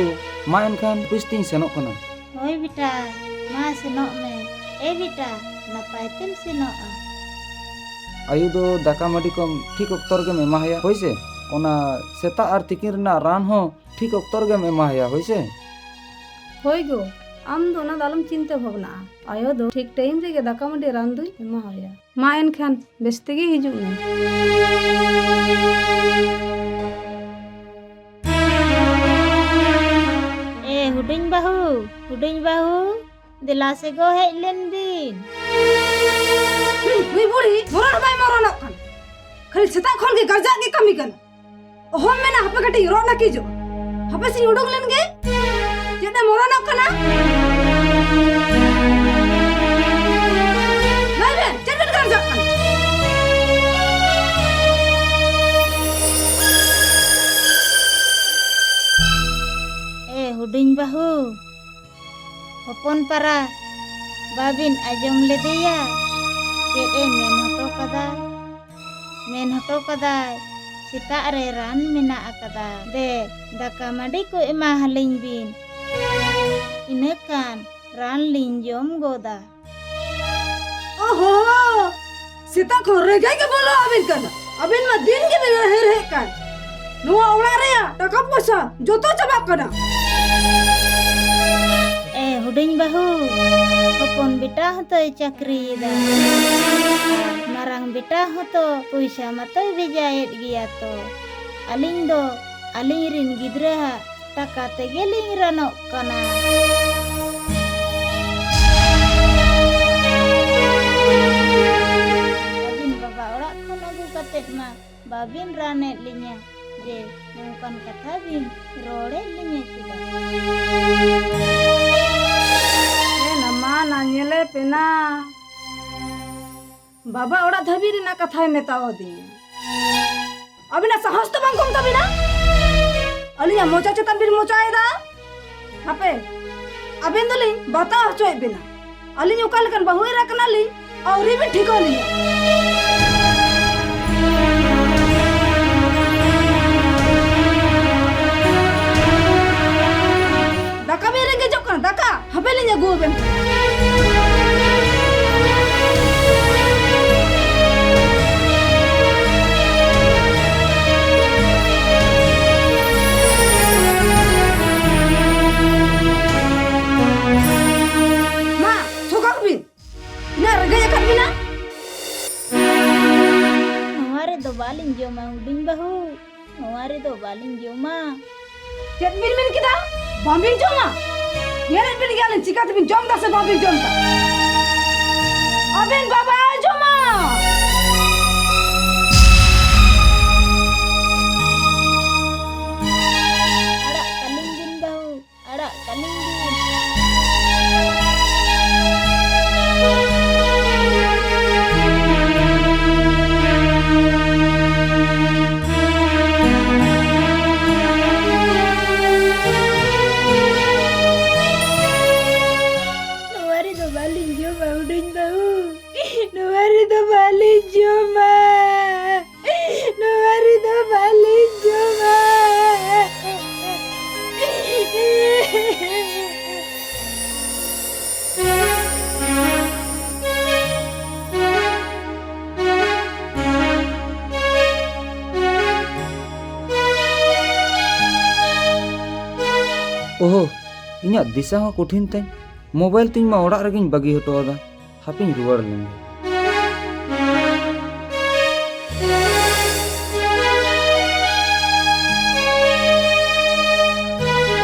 ᱢᱟ ᱮᱱᱠᱷᱟᱱ ᱚᱯᱷᱤᱥ ᱛᱤᱧ ᱥᱮᱱᱚᱜ ᱠᱟᱱᱟ᱾ ᱦᱳᱭ ᱵᱮᱴᱟ, ᱢᱟ ᱥᱮᱱᱚᱜ ᱢᱮ᱾ ᱮ ᱵᱮᱴᱟ, ᱱᱟᱯᱟᱭ ᱛᱮᱢ ᱥᱮᱱᱚᱜᱼᱟ᱾ ᱟᱭᱳ ᱫᱚ ᱫᱟᱠᱟ ᱢᱟᱹᱰᱤ ᱠᱚᱢ ᱴᱷᱤᱠ ᱚᱠᱛᱚ ᱨᱮᱜᱮᱢ ᱮᱢᱟᱦᱟᱭᱟ, ᱦᱳᱭ ᱥᱮ? ᱚᱱᱟ ᱥᱮᱛᱟᱜ ᱟᱨ ᱛᱤᱠᱤᱱ ᱨᱮᱱᱟᱜ ᱨᱟᱱ ᱦᱚᱸ ᱴᱷᱤᱠ ᱚᱠᱛᱚ ᱨᱮᱜᱮᱢ ᱮᱢᱟᱦᱟᱭᱟ, ᱦᱳᱭ ᱥᱮ? ᱦᱳᱭ ᱜᱳ, ᱟᱢ ᱫᱚ ᱚᱱᱟ ᱫᱚ ᱟᱞᱚᱢ ᱪᱤᱱᱛᱟᱹ ᱵᱷᱟᱵᱽᱱᱟᱜᱼᱟ᱾ ᱟᱭᱳ ᱫᱚ ᱴᱷᱤᱠ ᱴᱟᱭᱤᱢ ᱨᱮᱜᱮ ᱫᱟᱠᱟ ᱢᱟᱹᱰᱤ ᱨᱟᱱ ᱫᱚᱭ ᱮᱢᱟᱦᱟᱭᱟ᱾ ᱢᱟ ᱮᱱᱠᱷᱟᱱ ᱵᱮᱥ ᱛᱮᱜᱮ ᱦᱤᱡᱩᱜ ᱢᱮ᱾ ᱮ ᱦᱩᱰᱤᱧ ᱵᱟᱹᱦᱩ, ᱦᱩᱰᱤᱧ ᱵᱟᱹᱦᱩ, ᱫᱮᱞᱟ ᱥᱮ ᱜᱚ ᱦᱮᱡ ᱞᱮᱱ ᱵᱤᱱ᱾ ᱦᱩᱸ, ᱱᱩᱭ ᱵᱩᱲᱦᱤ ᱢᱚᱨᱚᱱ ᱦᱚᱸ ᱵᱟᱭ ᱢᱚᱨᱚᱱᱚᱜ ᱠᱟᱱ, ᱠᱷᱟᱹᱞᱤ ᱥᱮᱛᱟᱜ ᱠᱷᱚᱱ ᱜᱮ ᱜᱟᱨᱡᱟᱜ ᱜᱮ ᱠᱟᱹᱢᱤ ᱠᱟᱱᱟ᱾ ᱚᱦᱚᱢ ᱢᱮᱱᱟ ᱦᱟᱯᱮ ᱠᱟᱹᱴᱤᱡ ᱨᱚᱜ ᱱᱟᱹᱠᱤᱡᱚᱜᱼᱟ᱾ ᱦᱟᱯᱮ ᱥᱮᱧ ᱩᱰᱩᱠ ᱞᱮᱱ ᱜᱮ᱾ ᱪᱮᱫ ᱮ ᱢᱚᱨᱚᱱᱚᱜ ᱠᱟᱱᱟ? ᱦᱚᱯᱚᱱ ᱯᱟᱨᱟ, ᱵᱟᱵᱤᱱ ᱟᱸᱡᱚᱢ ᱞᱮᱫᱮᱭᱟ? ᱪᱮᱫ ᱮ ᱢᱮᱱ ᱦᱚᱴᱚ ᱠᱟᱫᱟ? ᱢᱮᱱ ᱦᱚᱴᱚ ᱠᱟᱫᱟᱭ, ᱥᱮᱛᱟᱜ ᱨᱮ ᱨᱟᱱ ᱢᱮᱱᱟᱜ ᱟᱠᱟᱫᱟ᱾ ᱫᱮ, ᱫᱟᱠᱟ ᱢᱟᱹᱰᱤ ᱠᱚ ᱮᱢᱟ ᱦᱟᱹᱞᱤᱧ ᱵᱤᱱ, ᱤᱱᱟᱹ ᱠᱷᱟᱱ ᱨᱟᱱ ᱞᱤᱧ ᱡᱚᱢ ᱜᱚᱫᱟ᱾ ᱳᱦᱳ! ᱥᱮᱛᱟᱜ ᱠᱷᱚᱱ ᱨᱮᱸᱜᱮᱡ ᱜᱮ ᱵᱚᱞᱚ ᱟᱹᱵᱤᱱ ᱠᱟᱱᱟ᱾ ᱟᱹᱵᱤᱱ ᱢᱟ ᱫᱤᱱ ᱜᱮᱵᱤᱱ ᱨᱟᱦᱮᱲ ᱦᱮᱡ ᱠᱟᱱ᱾ ᱱᱚᱣᱟ ᱚᱲᱟᱜ ᱨᱮᱭᱟᱜ ᱴᱟᱠᱟ ᱯᱚᱭᱥᱟ ᱡᱚᱛᱚ ᱪᱟᱵᱟᱜ ᱠᱟᱱᱟ᱾ ᱮ ᱦᱩᱰᱤᱧ ᱵᱟᱹᱦᱩ, ᱦᱚᱯᱚᱱ ᱵᱮᱴᱟ ᱦᱚᱸᱛᱚᱭ ᱪᱟᱹᱠᱨᱤᱭᱮᱫᱟ, ᱢᱟᱨᱟᱝ ᱵᱮᱴᱟ ᱦᱚᱸᱛᱚ ᱯᱚᱭᱥᱟ ᱢᱟᱛᱚᱭ ᱵᱷᱮᱡᱟᱭᱮᱫ ᱜᱮᱭᱟ ᱛᱚ᱾ ᱟᱹᱞᱤᱧ ᱫᱚ ᱟᱹᱞᱤᱧ ᱨᱤᱱ ᱜᱤᱫᱽᱨᱟᱹᱣᱟᱜ ᱴᱟᱠᱟ ᱛᱮᱜᱮ ᱞᱤᱧ ᱨᱟᱱᱚᱜ ᱠᱟᱱᱟ᱾ ᱟᱹᱵᱤᱱ ᱵᱟᱵᱟ ᱚᱲᱟᱜ ᱠᱷᱚᱱ ᱟᱹᱜᱩ ᱠᱟᱛᱮᱫ ᱢᱟ ᱵᱟᱵᱤᱱ ᱨᱟᱱᱮᱫ ᱞᱤᱧᱟ, ᱡᱮ ᱱᱚᱝᱠᱟᱱ ᱠᱟᱛᱷᱟ ᱵᱤᱱ ᱨᱚᱲᱮᱫ ᱞᱤᱧᱟ ᱪᱮᱫᱟᱜ? ᱮ ᱱᱟᱢᱟ, ᱱᱟ ᱧᱮᱞᱮ ᱯᱮᱱᱟ᱾ ᱵᱟᱵᱟ ᱚᱲᱟᱜ ᱫᱷᱟᱹᱵᱤᱡ ᱨᱮᱱᱟᱜ ᱠᱟᱛᱷᱟᱭ ᱢᱮᱛᱟᱣᱟᱫᱤᱧᱟ᱾ ᱟᱹᱵᱤᱱᱟᱜ ᱥᱟᱦᱚᱥ ᱫᱚ ᱵᱟᱝ ᱠᱚᱢ ᱛᱟᱹᱵᱤᱱᱟ? ᱟᱹᱞᱤᱧᱟᱜ ᱢᱚᱪᱟ ᱪᱮᱛᱟᱱ ᱵᱤᱱ ᱢᱚᱪᱟᱭᱮᱫᱟ᱾ ᱦᱟᱯᱮ, ᱟᱵᱮᱱ ᱫᱚᱞᱤᱧ ᱵᱟᱛᱟᱣ ᱦᱚᱪᱚᱭᱮᱫ ᱵᱮᱱᱟ᱾ ᱟᱹᱞᱤᱧ ᱚᱠᱟ ᱞᱮᱠᱟᱱ ᱵᱟᱹᱦᱩ ᱮᱨᱟ ᱠᱟᱱᱟᱞᱤᱧ, ᱟᱹᱣᱨᱤ ᱵᱤᱱ ᱴᱷᱤᱠᱟᱹ ᱞᱤᱧᱟ᱾ ᱫᱟᱠᱟ ᱵᱤᱱ ᱨᱮᱸᱜᱮᱡᱚᱜ ᱠᱟᱱᱟ, ᱫᱟᱠᱟ? ᱦᱟᱯᱮ ᱞᱤᱧ ᱟᱹᱜᱩ ᱟᱵᱮᱱ ᱠᱟᱱᱟ᱾ ᱢᱟ, ᱥᱚᱜᱟᱜ ᱵᱤᱱ᱾ ᱛᱤᱱᱟᱹᱜ ᱨᱮᱸᱜᱮᱡ ᱟᱠᱟᱫ ᱵᱤᱱᱟ? ᱱᱚᱣᱟ ᱨᱮᱫᱚ ᱵᱟᱞᱤᱧ ᱡᱚᱢᱟ, ᱦᱩᱰᱤᱧ ᱵᱟᱹᱦᱩ᱾ ᱱᱚᱣᱟ ᱨᱮᱫᱚ ᱵᱟᱞᱤᱧ ᱡᱚᱢᱟ᱾ ᱪᱮᱫ ᱵᱤᱱ ᱢᱮᱱ ᱠᱮᱫᱟ? ᱵᱟᱝᱵᱤᱱ ᱡᱚᱢᱟ? ᱧᱮᱞᱮᱫ ᱵᱤᱱ ᱜᱮᱭᱟᱞᱤᱧ, ᱪᱤᱠᱟᱹ ᱛᱮᱵᱤᱱ ᱡᱚᱢ ᱫᱟ ᱥᱮ ᱵᱟᱝᱵᱤᱱ ᱡᱚᱢ ᱫᱟ? ᱟᱵᱮᱱ ᱵᱟᱵᱟᱭ ᱡᱚᱢᱟ᱾ ᱟᱲᱟᱜ ᱠᱟᱹᱞᱤᱧ ᱵᱤᱱ ᱵᱟᱹᱦᱩ, ᱟᱲᱟᱜ ᱠᱟᱹᱞᱤᱧ ᱵᱤᱱ᱾ ᱡᱚᱢᱟ᱾ ᱱᱚᱣᱟ ᱨᱮᱫᱚ ᱵᱟᱹᱞᱤᱧ ᱡᱚᱢᱟ᱾ ᱳᱦᱳ, ᱤᱧᱟᱹᱜ ᱫᱤᱥᱟᱹ ᱦᱚᱸ ᱠᱚᱴᱷᱤᱱ ᱛᱤᱧ᱾ ᱢᱳᱵᱟᱭᱤᱞ ᱛᱤᱧ ᱢᱟ ᱚᱲᱟᱜ ᱨᱮᱜᱮᱧ ᱵᱟᱹᱜᱤ ᱦᱚᱴᱚ ᱟᱫᱟ᱾ ᱦᱟᱯᱮᱧ ᱨᱩᱣᱟᱹᱲ ᱞᱮᱱ ᱜᱮ᱾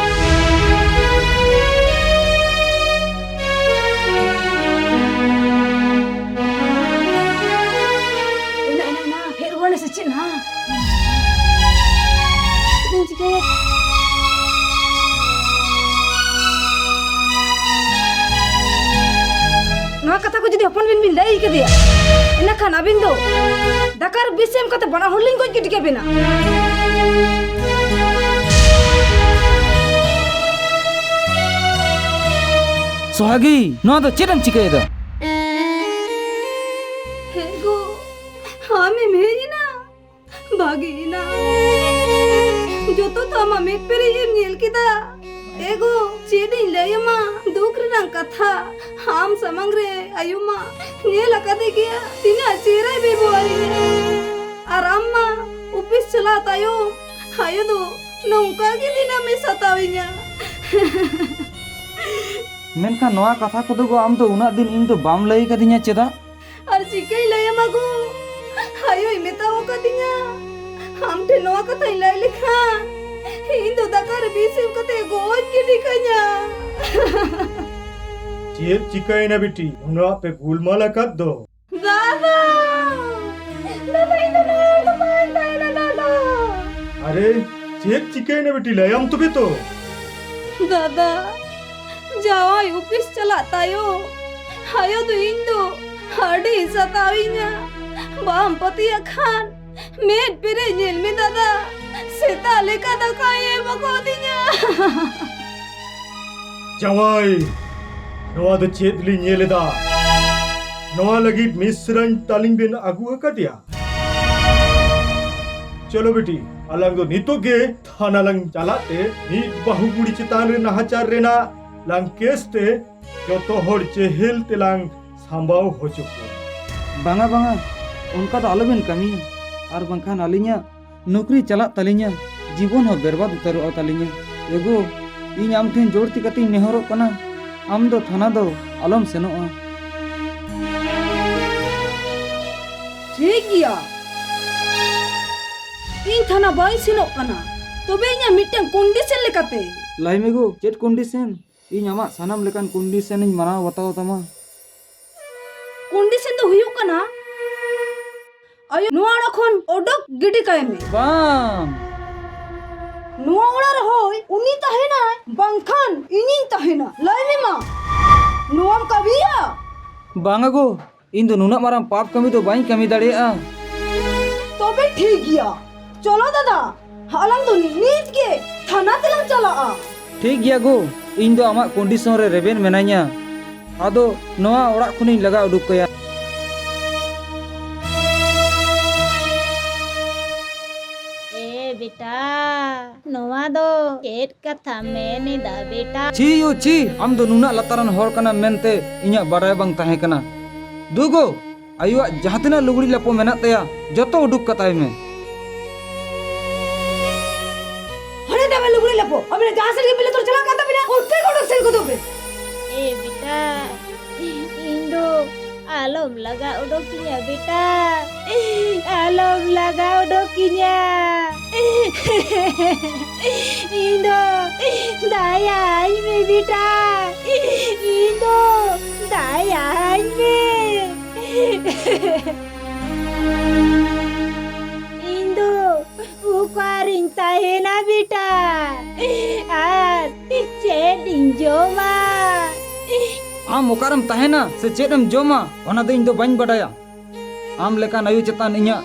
ᱮᱱᱟ, ᱮᱱᱟ, ᱮᱱᱟ, ᱦᱮᱡ ᱨᱩᱣᱟᱹᱲ ᱱᱟᱭ ᱥᱮ ᱪᱮᱫ ᱱᱟ? ᱪᱮᱫ ᱮᱢ ᱪᱤᱠᱟᱹᱭᱟ? ᱱᱚᱣᱟ ᱠᱟᱛᱷᱟ ᱠᱚ ᱡᱩᱫᱤ ᱦᱚᱯᱚᱱ ᱵᱤᱱ ᱵᱤᱱ ᱞᱟᱹᱭ ᱠᱮᱫᱮᱭᱟ, ᱤᱱᱟᱹ ᱠᱷᱟᱱ ᱟᱹᱵᱤᱱ ᱫᱚ ᱫᱟᱠᱟ ᱨᱮ ᱵᱤᱥ ᱮᱢ ᱠᱟᱛᱮ ᱵᱟᱱᱟ ᱦᱚᱲ ᱞᱤᱧ ᱜᱚᱡ ᱜᱤᱰᱤ ᱠᱟᱵᱤᱱᱟ᱾ ᱥᱚᱦᱟᱜᱤ, ᱱᱚᱣᱟ ᱫᱚ ᱪᱮᱫ ᱮᱢ ᱪᱤᱠᱟᱹᱭᱮᱫᱟ? ᱦᱮᱸ ᱜᱚ, ᱟᱢᱮᱢ ᱦᱮᱡ ᱮᱱᱟ? ᱵᱷᱟᱜᱮᱭᱮᱱᱟ᱾ ᱡᱚᱛᱚ ᱛᱚ ᱟᱢᱟᱜ ᱢᱮᱫ ᱯᱮᱨᱮᱡ ᱮᱢ ᱧᱮᱞ ᱠᱮᱫᱟ᱾ ᱮ ᱜᱚ, ᱪᱮᱫ ᱤᱧ ᱞᱟᱹᱭ ᱟᱢᱟ, ᱫᱩᱠ ᱨᱮᱱᱟᱜ ᱠᱟᱛᱷᱟ᱾ ᱟᱢ ᱥᱟᱢᱟᱝ ᱨᱮ ᱟᱭᱳ ᱢᱟ ᱧᱮᱞ ᱟᱠᱟᱫᱮ ᱜᱮᱭᱟ, ᱛᱤᱱᱟᱹᱜ ᱪᱮᱦᱨᱟᱭ ᱵᱮᱵᱚᱦᱟᱨᱤᱧᱟ᱾ ᱟᱨ ᱟᱢ ᱢᱟ ᱚᱯᱷᱤᱥ ᱪᱟᱞᱟᱣ ᱛᱟᱭᱚᱢ ᱟᱭᱳ ᱫᱚ ᱱᱚᱝᱠᱟ ᱜᱮ ᱫᱤᱱᱟᱹᱢᱮ ᱥᱟᱛᱟᱣᱤᱧᱟ᱾ ᱢᱮᱱᱠᱷᱟᱱ ᱱᱚᱣᱟ ᱠᱟᱛᱷᱟ ᱠᱚᱫᱚ ᱜᱚ, ᱟᱢ ᱫᱚ ᱩᱱᱟᱹᱜ ᱫᱤᱱ ᱤᱧ ᱫᱚ ᱵᱟᱢ ᱞᱟᱹᱭ ᱠᱟᱫᱤᱧᱟ ᱪᱮᱫᱟᱜ? ᱟᱨ ᱪᱤᱠᱟᱹᱧ ᱞᱟᱹᱭ ᱟᱢᱟ ᱜᱚ? ᱟᱭᱳᱭ ᱢᱮᱛᱟᱣ ᱟᱠᱟᱫᱤᱧᱟ, ᱟᱢ ᱴᱷᱮᱱ ᱱᱚᱣᱟ ᱠᱟᱛᱷᱟᱧ ᱞᱟᱹᱭ ᱞᱮᱠᱷᱟᱱ ᱤᱧ ᱫᱚ ᱫᱟᱠᱟ ᱨᱮ ᱵᱤᱥ ᱮᱢ ᱠᱟᱛᱮ ᱜᱚᱡ ᱜᱤᱰᱤ ᱠᱟᱹᱧᱟ᱾ ᱪᱮᱫ ᱪᱤᱠᱟᱹᱭᱮᱱᱟ ᱵᱤᱴᱤ? ᱩᱱᱟᱹᱜ ᱯᱮ ᱜᱩᱞᱢᱟᱞ ᱟᱠᱟᱫ ᱫᱚ? ᱫᱟᱫᱟ! ᱫᱟᱫᱟ, ᱤᱧ ᱫᱚ ᱱᱚᱣᱟ ᱫᱚ ᱵᱟᱹᱧ ᱛᱟᱦᱮᱱᱟ, ᱫᱟᱫᱟ! ᱟᱨᱮ, ᱪᱮᱫ ᱪᱤᱠᱟᱹᱭᱮᱱᱟ ᱵᱤᱴᱤ? ᱞᱟᱹᱭᱟᱢ ᱛᱚᱵᱮ ᱛᱚ᱾ ᱫᱟᱫᱟ, ᱡᱟᱶᱟᱭ ᱚᱯᱷᱤᱥ ᱪᱟᱞᱟᱜ ᱛᱟᱭᱚᱢ ᱟᱭᱳ ᱫᱚ ᱤᱧ ᱫᱚ ᱟᱹᱰᱤ ᱥᱟᱛᱟᱣᱤᱧᱟ᱾ ᱵᱟᱢ ᱯᱟᱹᱛᱭᱟᱹᱜ ᱠᱷᱟᱱ ᱢᱮᱫ ᱯᱮᱨᱮᱡ ᱧᱮᱞ ᱢᱮ ᱫᱟᱫᱟ, ᱥᱮᱛᱟ ᱞᱮᱠᱟ ᱫᱟᱠᱟᱭ ᱮᱢ ᱟᱠᱟᱫᱤᱧᱟ᱾ ᱡᱟᱶᱟᱭ, ᱱᱚᱣᱟ ᱫᱚ ᱪᱮᱫ ᱞᱤᱧ ᱧᱮᱞ ᱮᱫᱟ? ᱱᱚᱣᱟ ᱞᱟᱹᱜᱤᱫ ᱢᱤᱥᱨᱟᱧ ᱛᱟᱹᱞᱤᱧ ᱵᱮᱱ ᱟᱹᱜᱩ ᱟᱠᱟᱫᱮᱭᱟ? ᱪᱚᱞᱚ ᱵᱤᱴᱤ, ᱟᱞᱟᱝ ᱫᱚ ᱱᱤᱛᱚᱜ ᱜᱮ ᱛᱷᱟᱱᱟ ᱞᱟᱝ ᱪᱟᱞᱟᱜ ᱛᱮ ᱢᱤᱫ ᱵᱟᱹᱦᱩ ᱠᱩᱲᱤ ᱪᱮᱛᱟᱱ ᱨᱮ ᱱᱟᱦᱟᱪᱟᱨ ᱨᱮᱱᱟᱜ ᱞᱟᱝ ᱠᱮᱥ ᱛᱮ ᱡᱚᱛᱚ ᱦᱚᱲ ᱡᱮᱦᱮᱞ ᱛᱮᱞᱟᱝ ᱥᱟᱢᱵᱟᱣ ᱦᱚᱪᱚ ᱠᱚᱣᱟ᱾ ᱵᱟᱝᱟ, ᱵᱟᱝᱟ, ᱚᱱᱠᱟ ᱫᱚ ᱟᱞᱚᱵᱮᱱ ᱠᱟᱹᱢᱤᱭᱟ, ᱟᱨ ᱵᱟᱝᱠᱷᱟᱱ ᱟᱹᱞᱤᱧᱟᱜ ᱱᱚᱠᱨᱤ ᱪᱟᱞᱟᱜ ᱛᱟᱹᱞᱤᱧᱟ, ᱡᱤᱵᱚᱱ ᱦᱚᱸ ᱵᱮᱨᱵᱟᱫ ᱩᱛᱟᱹᱨᱚᱜᱼᱟ ᱛᱟᱹᱞᱤᱧᱟ᱾ ᱮᱜᱳ, ᱤᱧ ᱟᱢ ᱴᱷᱮᱱ ᱡᱳᱨ ᱛᱤ ᱠᱟᱛᱮᱧ ᱱᱮᱦᱚᱨᱚᱜ ᱠᱟᱱᱟ, ᱟᱢ ᱫᱚ ᱛᱷᱟᱱᱟ ᱫᱚ ᱟᱞᱚᱢ ᱥᱮᱱᱚᱜᱼᱟ᱾ ᱴᱷᱤᱠ ᱜᱮᱭᱟ, ᱤᱧ ᱛᱷᱟᱱᱟ ᱵᱟᱹᱧ ᱥᱮᱱᱚᱜ ᱠᱟᱱᱟ, ᱛᱚᱵᱮ ᱤᱧᱟᱜ ᱢᱤᱫᱴᱟᱝ ᱠᱚᱱᱰᱤᱥᱚᱱ ᱞᱮᱠᱟᱛᱮ᱾ ᱞᱟᱹᱭ ᱢᱮ ᱜᱳ, ᱪᱮᱫ ᱠᱚᱱᱰᱤᱥᱚᱱ? ᱤᱧ ᱟᱢᱟᱜ ᱥᱟᱱᱟᱢ ᱞᱮᱠᱟᱱ ᱠᱚᱱᱰᱤᱥᱚᱱ ᱤᱧ ᱢᱟᱱᱟᱣ ᱵᱟᱛᱟᱣ ᱛᱟᱢᱟ᱾ ᱠᱚᱱᱰᱤᱥᱚᱱ ᱫᱚ ᱦᱩᱭᱩᱜ ᱠᱟᱱᱟ, ᱟᱭᱳ, ᱱᱚᱣᱟ ᱚᱲᱟᱜ ᱠᱷᱚᱱ ᱚᱰᱚᱠ ᱜᱤᱰᱤ ᱠᱟᱭ ᱢᱮ᱾ ᱵᱟᱝ᱾ ᱱᱚᱣᱟ ᱚᱲᱟᱜ ᱨᱮ ᱦᱳᱭ ᱩᱱᱤ ᱛᱟᱦᱮᱱᱟᱭ, ᱵᱟᱝᱠᱷᱟᱱ ᱤᱧᱤᱧ ᱛᱟᱦᱮᱱᱟ᱾ ᱞᱟᱹᱭ ᱢᱮ ᱢᱟ, ᱱᱚᱣᱟᱢ ᱠᱟᱹᱢᱤᱭᱟ? ᱵᱟᱝᱟ ᱜᱳ, ᱤᱧ ᱫᱚ ᱱᱩᱱᱟᱹᱜ ᱢᱟᱨᱟᱝ ᱯᱟᱯ ᱠᱟᱹᱢᱤ ᱫᱚ ᱵᱟᱹᱧ ᱠᱟᱹᱢᱤ ᱫᱟᱲᱮᱭᱟᱜᱼᱟ᱾ ᱛᱚᱵᱮ ᱴᱷᱤᱠ ᱜᱮᱭᱟ, ᱪᱚᱞᱚ ᱫᱟᱫᱟ, ᱟᱞᱟᱝ ᱫᱚ ᱱᱤᱛ ᱜᱮ ᱛᱷᱟᱱᱟ ᱛᱮᱞᱟᱝ ᱪᱟᱞᱟᱜᱼᱟ᱾ ᱴᱷᱤᱠ ᱜᱮᱭᱟ ᱜᱳ, ᱤᱧ ᱫᱚ ᱟᱢᱟᱜ ᱠᱚᱱᱰᱤᱥᱚᱱ ᱨᱮ ᱨᱮᱵᱮᱱ ᱢᱮᱱᱟᱧᱟ᱾ ᱟᱫᱚ ᱱᱚᱣᱟ ᱚᱲᱟᱜ ᱠᱷᱚᱱᱤᱧ ᱞᱟᱜᱟ ᱩᱰᱩᱠ ᱠᱟᱭᱟ᱾ ᱮ ᱵᱮᱴᱟ, ᱱᱚᱣᱟ ᱫᱚ ᱪᱮᱫ ᱠᱟᱛᱷᱟ ᱢᱮᱱ ᱮᱫᱟ ᱵᱮᱴᱟ? ᱪᱷᱤ ᱭᱳ ᱪᱷᱤ, ᱟᱢ ᱫᱚ ᱱᱩᱱᱟᱹᱜ ᱞᱟᱛᱟᱨᱟᱱ ᱦᱚᱲ ᱠᱟᱱᱟᱢ ᱢᱮᱱᱛᱮ ᱤᱧᱟᱹᱜ ᱵᱟᱰᱟᱭ ᱵᱟᱝ ᱛᱟᱦᱮᱸ ᱠᱟᱱᱟ᱾ ᱫᱩᱜᱳ, ᱟᱭᱳᱣᱟᱜ ᱡᱟᱦᱟᱸ ᱛᱤᱱᱟᱹᱜ ᱞᱩᱜᱽᱲᱤ ᱞᱟᱯᱚ ᱢᱮᱱᱟᱜ ᱛᱟᱭᱟ, ᱡᱚᱛᱚ ᱩᱰᱩᱠ ᱠᱟᱛᱟᱭ ᱢᱮ᱾ ᱦᱟᱱᱮ ᱛᱟᱵᱮ ᱞᱩᱜᱽᱲᱤ ᱞᱟᱯᱚ, ᱟᱵᱮᱱᱟᱜ ᱡᱟᱦᱟᱸ ᱥᱮᱫ ᱜᱮ ᱵᱤᱞᱟᱹᱛ ᱨᱮ ᱪᱟᱞᱟᱜ ᱠᱟᱱ ᱛᱟᱵᱮᱱᱟ, ᱚᱱᱛᱮ ᱜᱮ ᱚᱰᱚᱠ ᱥᱮᱱ ᱜᱚᱫᱚᱜ ᱵᱮᱱ᱾ ᱮ ᱵᱮᱴᱟ, ᱤᱧ ᱫᱚ ᱟᱞᱚᱢ ᱞᱟᱜᱟ ᱚᱰᱚᱠᱤᱧᱟ ᱵᱮᱴᱟ, ᱟᱞᱚᱢ ᱞᱟᱜᱟ ᱚᱰᱚᱠᱤᱧᱟ᱾ ᱤᱧ ᱫᱚ ᱫᱟᱭᱟᱧ ᱢᱮ ᱵᱮᱴᱟ, ᱤᱧ ᱫᱚ ᱫᱟᱭᱟᱧ ᱢᱮ᱾ ᱤᱧ ᱫᱚ ᱚᱠᱟᱨᱤᱧ ᱛᱟᱦᱮᱱᱟ ᱵᱮᱴᱟ? ᱟᱨ ᱪᱮᱫ ᱤᱧ ᱡᱚᱢᱟ? ᱟᱢ ᱚᱠᱟᱨᱮᱢ ᱛᱟᱦᱮᱱᱟ ᱥᱮ ᱪᱮᱫ ᱮᱢ ᱡᱚᱢᱟ, ᱚᱱᱟ ᱫᱚ ᱤᱧ ᱫᱚ ᱵᱟᱹᱧ ᱵᱟᱰᱟᱭᱟ᱾ ᱟᱢ ᱞᱮᱠᱟᱱ ᱟᱭᱳ ᱪᱮᱛᱟᱱ ᱤᱧᱟᱹᱜ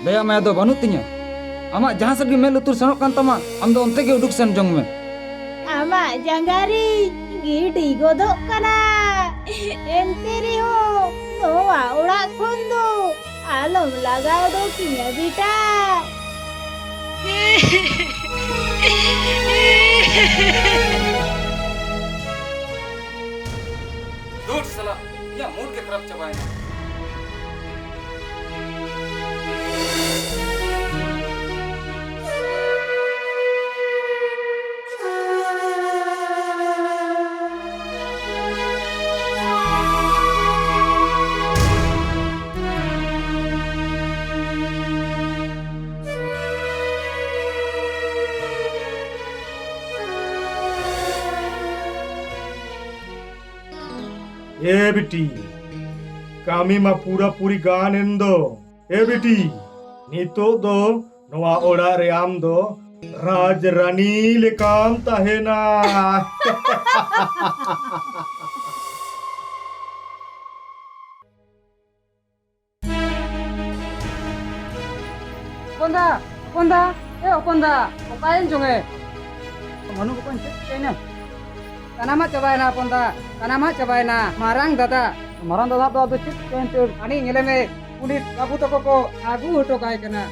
ᱫᱟᱭᱟ ᱢᱟᱭᱟ ᱫᱚ ᱵᱟᱹᱱᱩᱜ ᱛᱤᱧᱟᱹ᱾ ᱟᱢᱟᱜ ᱡᱟᱦᱟᱸ ᱥᱮᱫ ᱜᱮ ᱢᱮᱫ ᱞᱩᱛᱩᱨ ᱥᱮᱱᱚᱜ ᱠᱟᱱ ᱛᱟᱢᱟ, ᱟᱢ ᱫᱚ ᱚᱱᱛᱮ ᱜᱮ ᱩᱰᱩᱠ ᱥᱮᱱ ᱡᱚᱝ ᱢᱮ᱾ ᱟᱢᱟᱜ ᱡᱟᱸᱜᱟ ᱨᱤᱧ ᱜᱤᱰᱤ ᱜᱚᱫᱚᱜ ᱠᱟᱱᱟ᱾ ᱮᱱᱛᱮ ᱨᱮᱦᱚᱸ ᱱᱚᱣᱟ ᱚᱲᱟᱜ ᱠᱷᱚᱱ ᱫᱚ ᱟᱞᱚᱢ ᱞᱟᱜᱟ ᱚᱰᱚᱠᱤᱧᱟ ᱵᱮᱴᱟ᱾ ᱫᱩᱨ ᱥᱟᱞᱟ, ᱤᱧᱟᱹᱜ ᱢᱩᱰ ᱜᱮ ᱠᱷᱟᱨᱟᱯ ᱪᱟᱵᱟᱭᱮᱱᱟ᱾ ᱮ ᱵᱤᱴᱤ, ᱠᱟᱹᱢᱤ ᱢᱟ ᱯᱩᱨᱟᱹ ᱯᱩᱨᱤ ᱜᱟᱱ ᱮᱱ ᱫᱚ᱾ ᱮ ᱵᱤᱴᱤ, ᱱᱤᱛᱚᱜ ᱫᱚ ᱱᱚᱣᱟ ᱚᱲᱟᱜ ᱨᱮ ᱟᱢ ᱫᱚ ᱨᱟᱡᱽ ᱨᱟᱱᱤ ᱞᱮᱠᱟᱢ ᱛᱟᱦᱮᱱᱟ᱾ ᱦᱚᱯᱚᱱ ᱫᱟ, ᱦᱚᱯᱚᱱ ᱫᱟ, ᱮ ᱦᱚᱯᱚᱱ ᱫᱟ, ᱚᱠᱟᱭᱮᱱ ᱪᱚᱝ ᱮ? ᱢᱟᱱᱩ ᱵᱟᱠᱚ ᱪᱮᱫ ᱪᱤᱠᱟᱹᱭᱮᱱᱟ? ᱥᱟᱱᱟᱢᱟᱜ ᱪᱟᱵᱟᱭᱮᱱᱟ ᱦᱚᱯᱚᱱ ᱫᱟ, ᱥᱟᱱᱟᱢᱟᱜ ᱪᱟᱵᱟᱭᱮᱱᱟ᱾ ᱢᱟᱨᱟᱝ ᱫᱟᱫᱟ, ᱢᱟᱨᱟᱝ ᱫᱟᱫᱟ ᱫᱚ ᱟᱫᱚ ᱪᱮᱫ ᱪᱤᱠᱟᱹᱭᱮᱱ ᱪᱚ? ᱟᱹᱱᱤᱡ ᱧᱮᱞᱮ ᱢᱮ, ᱯᱩᱞᱤᱥ ᱵᱟᱹᱵᱩ ᱛᱟᱠᱚ ᱠᱚ ᱟᱹᱜᱩ ᱦᱚᱴᱚ ᱠᱟᱭ ᱠᱟᱱᱟ᱾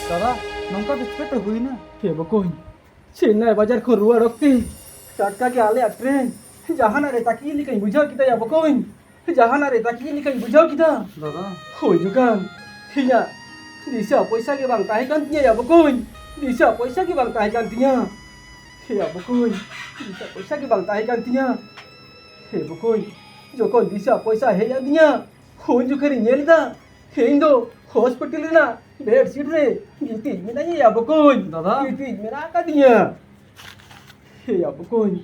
ᱫᱟᱫᱟ, ᱱᱚᱝᱠᱟ ᱫᱚ ᱪᱤᱠᱟᱹᱛᱮ ᱦᱩᱭᱱᱟ? ᱦᱮ ᱵᱚᱠᱚᱧ, ᱪᱮᱱᱱᱟᱭ ᱵᱟᱡᱟᱨ ᱠᱷᱚᱱ ᱨᱩᱣᱟᱹᱲ ᱚᱠᱛᱮ ᱴᱟᱴᱠᱟ ᱜᱮ ᱟᱞᱮᱭᱟᱜ ᱴᱨᱮᱱ ᱡᱟᱦᱟᱱᱟᱜ ᱨᱮ ᱛᱟᱹᱠᱤᱡ ᱞᱮᱠᱟᱧ ᱵᱩᱡᱷᱟᱹᱣ ᱠᱮᱫᱟ ᱭᱟ ᱵᱚᱠᱚᱧ᱾ ᱡᱟᱦᱟᱱᱟᱜ ᱨᱮ ᱛᱟᱹᱠᱤᱡ ᱞᱮᱠᱟᱧ ᱵᱩᱡᱷᱟᱹᱣ ᱠᱮᱫᱟ᱾ ᱫᱟᱫᱟ᱾ ᱦᱳᱭ ᱡᱚᱠᱷᱚᱱ ᱤᱧᱟᱹᱜ ᱫᱤᱥᱟᱹ ᱯᱚᱭᱥᱟ ᱜᱮ ᱵᱟᱝ ᱛᱟᱦᱮᱸ ᱠᱟᱱ ᱛᱤᱧᱟᱹ ᱭᱟ ᱵᱚᱠᱚᱧ, ᱫᱤᱥᱟᱹ ᱯᱚᱭᱥᱟ ᱜᱮ ᱵᱟᱝ ᱛᱟᱦᱮᱸ ᱠᱟᱱ ᱛᱤᱧᱟᱹ᱾ ᱦᱮ ᱭᱟ ᱵᱚᱠᱚᱧ, ᱫᱤᱥᱟᱹ ᱯᱚᱭᱥᱟ ᱜᱮ ᱵᱟᱝ ᱛᱟᱦᱮᱸ ᱠᱟᱱ ᱛᱤᱧᱟᱹ᱾ ᱦᱮ ᱵᱚᱠᱚᱧ, ᱡᱚᱠᱷᱚᱱ ᱫᱤᱥᱟᱹ ᱯᱚᱭᱥᱟ ᱦᱮᱡ ᱟᱹᱫᱤᱧᱟ, ᱩᱱ ᱡᱚᱠᱷᱚᱱᱤᱧ ᱧᱮᱞ ᱮᱫᱟ, ᱤᱧ ᱫᱚ ᱦᱚᱥᱯᱤᱴᱟᱞ ᱨᱮᱱᱟᱜ ᱵᱮᱰ ᱥᱤᱴ ᱨᱮ ᱜᱤᱛᱤᱡ ᱢᱮᱱᱟᱧᱟ ᱭᱟ ᱵᱚᱠᱚᱧ᱾ ᱫᱟᱫᱟ᱾ ᱜᱤᱛᱤᱡ ᱢᱮᱱᱟᱜ ᱟᱠᱟᱫᱤᱧᱟ᱾ ᱦᱮ ᱭᱟ ᱵᱚᱠᱚᱧ,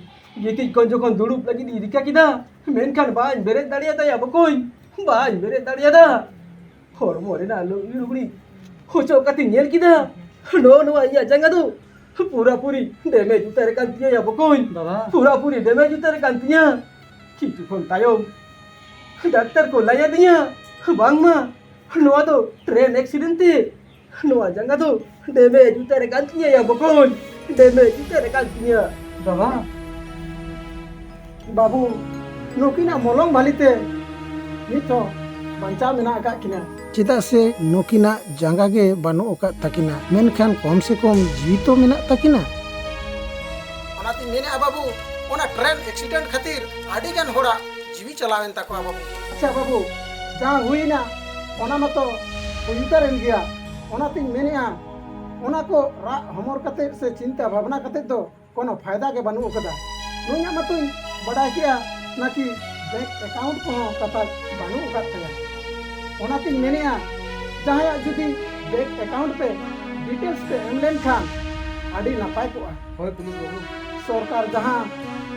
ᱜᱤᱛᱤᱡ ᱠᱷᱚᱱ ᱡᱚᱠᱷᱚᱱ ᱫᱩᱲᱩᱵ ᱞᱟᱹᱜᱤᱫ ᱤᱧ ᱨᱤᱠᱟᱹ ᱠᱮᱫᱟ, ᱢᱮᱱᱠᱷᱟᱱ ᱵᱟᱹᱧ ᱵᱮᱨᱮᱫ ᱫᱟᱲᱮᱭᱟᱫᱟ ᱭᱟ ᱵᱚᱠᱚᱧ, ᱵᱟᱹᱧ ᱵᱮᱨᱮᱫ ᱫᱟᱲᱮᱭᱟᱫᱟ᱾ ᱦᱚᱲᱢᱚ ᱨᱮᱱᱟᱜ ᱞᱩᱜᱽᱲᱤ ᱞᱩᱜᱽᱲᱤ ᱚᱪᱚᱜ ᱠᱟᱛᱮᱧ ᱧᱮᱞ ᱠᱮᱫᱟ, ᱱᱚᱜᱼᱚ ᱱᱚᱣᱟ ᱤᱧᱟᱹᱜ ᱡᱟᱸᱜᱟ ᱫᱚ ᱯᱩᱨᱟᱹᱯᱩᱨᱤ damage ᱩᱛᱟᱹᱨ ᱟᱠᱟᱱ ᱛᱤᱧᱟᱹ ᱭᱟ ᱵᱚᱠᱚᱧ᱾ ᱫᱟᱫᱟ᱾ ᱯᱩᱨᱟᱹᱯᱩᱨᱤ damage ᱩᱛᱟᱹᱨ ᱟᱠᱟᱱ ᱛᱤᱧᱟᱹ᱾ ᱠᱤᱪᱷᱩ ᱠᱷᱚᱱ ᱛᱟᱭᱚᱢ ᱰᱟᱠᱛᱟᱨ ᱠᱚ ᱞᱟᱹᱭ ᱟᱹᱫᱤᱧᱟ, ᱵᱟᱝᱢᱟ ᱱᱚᱣᱟ ᱫᱚ train accident ᱛᱮ ᱱᱚᱣᱟ ᱡᱟᱸᱜᱟ ᱫᱚ damage ᱩᱛᱟᱹᱨ ᱟᱠᱟᱱ ᱛᱤᱧᱟᱹ ᱭᱟ ᱵᱚᱠᱚᱧ, damage ᱩᱛᱟᱹᱨ ᱟᱠᱟᱱ ᱛᱤᱧᱟᱹ᱾ ᱫᱟᱫᱟ᱾ ᱵᱟᱹᱵᱩ, ᱱᱩᱠᱤᱱᱟᱜ ᱢᱚᱞᱚᱝ ᱵᱷᱟᱹᱞᱤ ᱛᱮ ᱱᱤᱛ ᱦᱚᱸ ᱵᱟᱧᱪᱟᱣ ᱢᱮᱱᱟᱜ ᱟᱠᱟᱫ ᱠᱤᱱᱟ᱾ ᱪᱮᱫᱟᱜ ᱥᱮ ᱱᱩᱠᱤᱱᱟᱜ ᱡᱟᱸᱜᱟ ᱜᱮ ᱵᱟᱹᱱᱩᱜ ᱟᱠᱟᱫ ᱛᱟᱹᱠᱤᱱᱟ, ᱢᱮᱱᱠᱷᱟᱱ ᱠᱚᱢ ᱥᱮ ᱠᱚᱢ ᱡᱤᱣᱤ ᱛᱚ ᱢᱮᱱᱟᱜ ᱛᱟᱹᱠᱤᱱᱟ᱾ ᱚᱱᱟᱛᱤᱧ ᱢᱮᱱᱮᱫᱼᱟ ᱵᱟᱹᱵᱩ, ᱚᱱᱟ train accident ᱠᱷᱟᱹᱛᱤᱨ ᱟᱹᱰᱤ ᱜᱟᱱ ᱦᱚᱲᱟᱜ ᱡᱤᱣᱤ ᱪᱟᱞᱟᱣᱮᱱ ᱛᱟᱠᱚᱣᱟ ᱵᱟᱹᱵᱩ᱾ ᱟᱪᱪᱷᱟ ᱵᱟᱹᱵᱩ, ᱡᱟᱦᱟᱸ ᱦᱩᱭᱱᱟ ᱚᱱᱟ ᱢᱟᱛᱚ ᱦᱩᱭ ᱩᱛᱟᱹᱨᱮᱱ ᱜᱮᱭᱟ᱾ ᱚᱱᱟᱛᱤᱧ ᱢᱮᱱᱮᱫᱼᱟ, ᱚᱱᱟ ᱠᱚ ᱨᱟᱜ ᱦᱚᱢᱚᱨ ᱠᱟᱛᱮᱫ ᱥᱮ ᱪᱤᱱᱛᱟᱹ ᱵᱷᱟᱵᱽᱱᱟ ᱠᱟᱛᱮᱫ ᱫᱚ ᱠᱳᱱᱳ ᱯᱷᱟᱭᱫᱟ ᱜᱮ ᱵᱟᱹᱱᱩᱜ ᱟᱠᱟᱫᱟ᱾ ᱱᱩᱭᱟᱜ ᱢᱟᱛᱚᱧ ᱵᱟᱰᱟᱭ ᱠᱮᱜᱼᱟ ᱱᱟᱠᱤ bank account ᱠᱚᱦᱚᱸ ᱛᱟᱛᱟᱭ ᱵᱟᱹᱱᱩᱜ ᱟᱠᱟᱫ ᱛᱟᱭᱟ᱾ ᱚᱱᱟᱛᱤᱧ ᱢᱮᱱᱮᱜᱼᱟ, ᱡᱟᱦᱟᱸᱭᱟᱜ ᱡᱩᱫᱤ bank account ᱯᱮ details ᱯᱮ ᱮᱢ ᱞᱮᱱᱠᱷᱟᱱ ᱟᱹᱰᱤ ᱱᱟᱯᱟᱭ ᱠᱚᱜᱼᱟ᱾ ᱦᱳᱭ ᱯᱩᱞᱤᱥ ᱵᱟᱹᱵᱩ᱾ ᱥᱚᱨᱠᱟᱨ ᱡᱟᱦᱟᱸ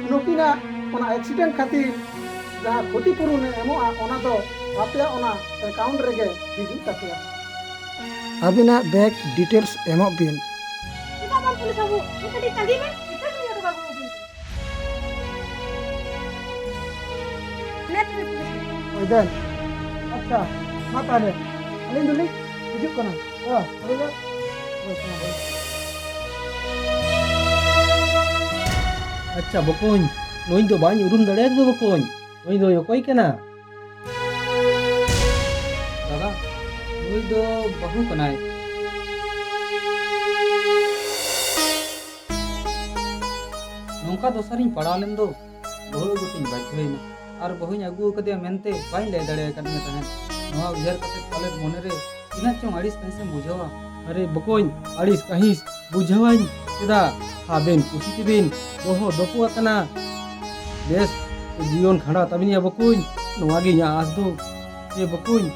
ᱱᱩᱠᱤᱱᱟᱜ ᱚᱱᱟ accident ᱠᱷᱟᱹᱛᱤᱨ ᱡᱟᱦᱟᱸ ᱠᱷᱚᱛᱤ ᱯᱩᱨᱚᱱᱮ ᱮᱢᱚᱜᱼᱟ, ᱚᱱᱟ ᱫᱚ ᱟᱯᱮᱭᱟᱜ ᱚᱱᱟ account ᱨᱮᱜᱮ ᱦᱤᱡᱩᱜ ᱛᱟᱯᱮᱭᱟ᱾ ᱟᱹᱵᱤᱱᱟᱜ bank details ᱮᱢᱚᱜ ᱵᱤᱱ᱾ ᱪᱮᱫᱟᱜ ᱵᱟᱝ ᱯᱩᱞᱤᱥ ᱵᱟᱹᱵᱩ? ᱢᱤᱫ ᱠᱟᱹᱴᱤᱡ ᱛᱟᱺᱜᱤ ᱢᱮ, ᱱᱤᱛᱚᱜ ᱜᱤᱧ ᱚᱰᱚᱠ ᱟᱹᱜᱩ ᱟᱹᱵᱤᱱ ᱠᱟᱱᱟ᱾ ᱱᱮᱴ ᱨᱮ ᱯᱩᱞᱤᱥ ᱵᱟᱹᱵᱩ᱾ ᱳᱭ ᱫᱮᱱ᱾ ᱟᱪᱪᱷᱟ, ᱢᱟ ᱛᱟᱦᱞᱮ᱾ ᱟᱹᱞᱤᱧ ᱫᱚᱞᱤᱧ ᱦᱤᱡᱩᱜ ᱠᱟᱱᱟ᱾ ᱦᱮᱸ, ᱦᱳᱭ ᱫᱟ᱾ ᱦᱳᱭ, ᱦᱳᱭ, ᱦᱳᱭ᱾ ᱟᱪᱪᱷᱟ ᱵᱚᱠᱚᱧ, ᱱᱩᱭ ᱫᱚ ᱵᱟᱹᱧ ᱩᱨᱩᱢ ᱫᱟᱲᱮᱭᱟᱫᱮ ᱫᱚ ᱵᱚᱠᱚᱧ᱾ ᱱᱩᱭ ᱫᱚᱭ ᱚᱠᱚᱭ ᱠᱟᱱᱟ? ᱫᱟᱫᱟ, ᱱᱩᱭ ᱫᱚ ᱵᱟᱹᱦᱩ ᱠᱟᱱᱟᱭ᱾ ᱱᱚᱝᱠᱟ ᱫᱚᱥᱟ ᱨᱤᱧ ᱯᱟᱲᱟᱣ ᱞᱮᱱ ᱫᱚ, ᱵᱟᱹᱦᱩ ᱟᱹᱜᱩ ᱛᱤᱧ ᱵᱟᱫᱽᱫᱷᱚᱭᱮᱱᱟ᱾ ᱟᱨ ᱵᱟᱹᱦᱩᱧ ᱟᱹᱜᱩ ᱟᱠᱟᱫᱮᱭᱟ ᱢᱮᱱᱛᱮ ᱵᱟᱹᱧ ᱞᱟᱹᱭ ᱫᱟᱲᱮ ᱟᱠᱟᱫ ᱢᱮ ᱛᱟᱦᱮᱸᱫ᱾ ᱱᱚᱣᱟ ᱩᱭᱦᱟᱹᱨ ᱠᱟᱛᱮ ᱯᱟᱞᱮᱫ ᱢᱚᱱᱮᱨᱮ ᱛᱤᱱᱟᱹᱜ ᱪᱚᱝ ᱟᱹᱲᱤᱥ ᱠᱟᱹᱦᱤᱥ ᱮᱢ ᱵᱩᱡᱷᱟᱹᱣᱟ᱾ ᱟᱨᱮ ᱵᱚᱠᱚᱧ, ᱟᱹᱲᱤᱥ ᱠᱟᱹᱦᱤᱥ ᱵᱩᱡᱷᱟᱹᱣᱟᱹᱧ ᱪᱮᱫᱟᱜ? ᱟᱵᱮᱱ ᱠᱩᱥᱤ ᱛᱮᱵᱮᱱ ᱫᱚᱦᱚ ᱫᱚᱯᱚ ᱟᱠᱟᱱᱟ᱾ ᱵᱮᱥ ᱡᱤᱭᱚᱱ ᱠᱷᱟᱸᱰᱟᱣ ᱛᱟᱵᱮᱱ ᱭᱟ ᱵᱚᱠᱚᱧ, ᱱᱚᱣᱟ ᱜᱮ ᱤᱧᱟᱹᱜ ᱟᱸᱥ ᱫᱚ᱾ ᱮ ᱵᱚᱠᱚᱧ,